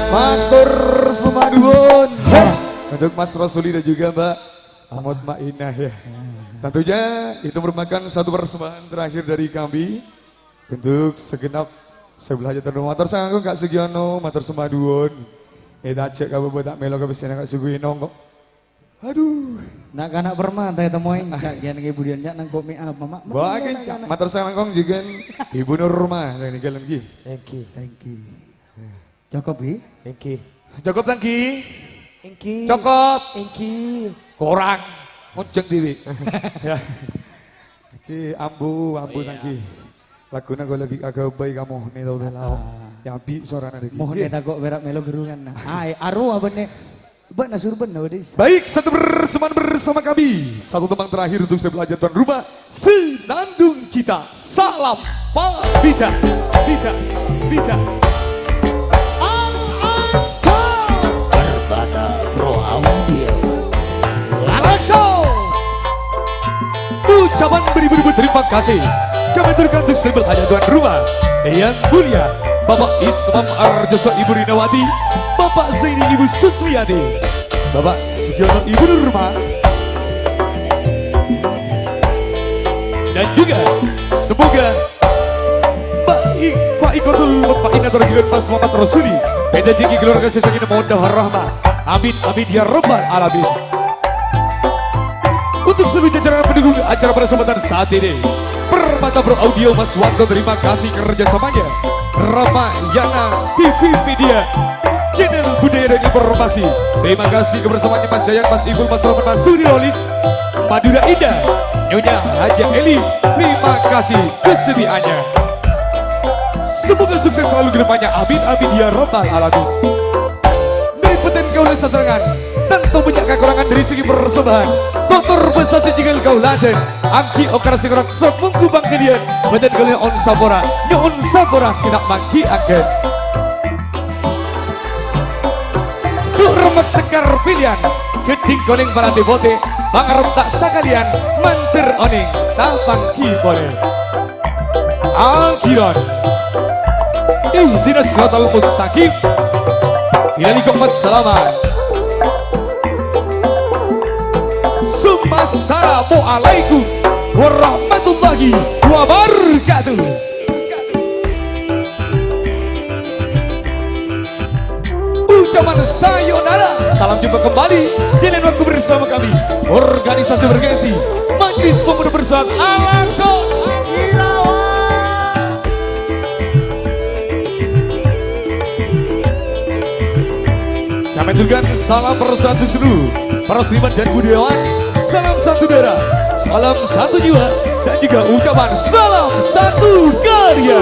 Matur sembah nuwun. Untuk Mas Rasuli dan juga Mbak Mutmainah, ya. Tentunya itu merupakan satu persembahan terakhir dari kami untuk segenap sebelah aja terus. Matur sanganggung Kak Sugiono, matur sembah nuwun. Eh, ta' ajhâk ka bâbâ ta' mèlo ka pèssèna Kak Sugiono kok. Aduh. Na'-kana' Permata ètemmo èncak, kèya nèng budiyân, Cak, nangko' mè' apa, Mak? Bâgiyân, Cak. Mator sanganggung jhughân Ibu Nurma, sè nèng kèlèn ghi. Èngghi. Èngghi. Cokop, ghi? Èngghi. Cokop, Tang, ghi? Èngghi. Cokop. Èngghi. Korang. Ngonjhâng dhibi'. Ya. Èngghi, ambu, ambu, Tang, ghi. Laguna kaulâ ghi' aghâbây ka Mohne tao tao. Ah. Yâ, bi' sorana dhâggi'. Mohne tako' pèra' mèlo ghârungan, nah. Aè, arowa bânnè. Bâ'na surbanna bâdâ isa. Baik, satu persembahan bersama kami. Satu tembang terakhir untuk sebelah aja tuan rumah. Senandung Cinta. Salam Pak Bija. Bija. Bija. Al-Aqsa. Permata Pro Audio. Al-Aqsa. Ucapan beribu-ribu terima kasih kami aturkan untuk sebelah hanya tuan rumah yang mulia Bapak Ismam Arjoso, Ibu Rinawati, Bapak Zaini, Ibu Susliani, Bapak Sugiono, Ibu Nurma, dan juga semoga Pak I-, Pak Ikotul Mutmainah dan juga Mas Muhammad Rasuli, P T J G keluarga sesakit mohon rahmat. Amin, amin, ya rabbal alamin. Untuk seluruh jajaran pendukung acara pada kesempatan saat ini, Permata Pro Audio, Mas Wanto, terima kasih kerjasamanya. Ramayana T V Media, channel budaya dan informasi. Terima kasih kebersamaannya Mas Yayan, Mas Ibul, Mas Roman, Mas Suri Rolis, Madura Indah, Nyonya Haja Eli. Terima kasih kesediaannya. Semoga sukses selalu ke depannya. Amin, amin, ya rabbal alamin. Dari Peten Kaula Sasarengan, Tanto bânnya' kakorangan dâri segi parsembahan. Tortor bhâsa sè jhâghâl kaulâ ajhân. Angghi' okara sè korang sè mongghu pangghâliyân. Bhâdhân kaulâ nyo'on sapora. Nyo'on sapora sè ta' mangghi' anggân. Bu' remmek sekar pilihan. Ghâdhing konèng parati potè. Pangarep ta' sakalèyan. Mandhâr onèng. Ta' pangghi polè. Akhiran. Ihdinas siratal mustaqim. Ilaliko massalaman. Summa assalamualaikum warahmatullahi wabarakatuh. Ucapan sayonara, salam jumpa kembali di lain waktu bersama kami, organisasi bergengsi Majelis Pemuda Besar Alangso Irawan. Kami aturkan salam persatu seluruh para seniman dan budayawan, salam satu darah, salam satu jiwa, dan juga ucapan salam satu karya.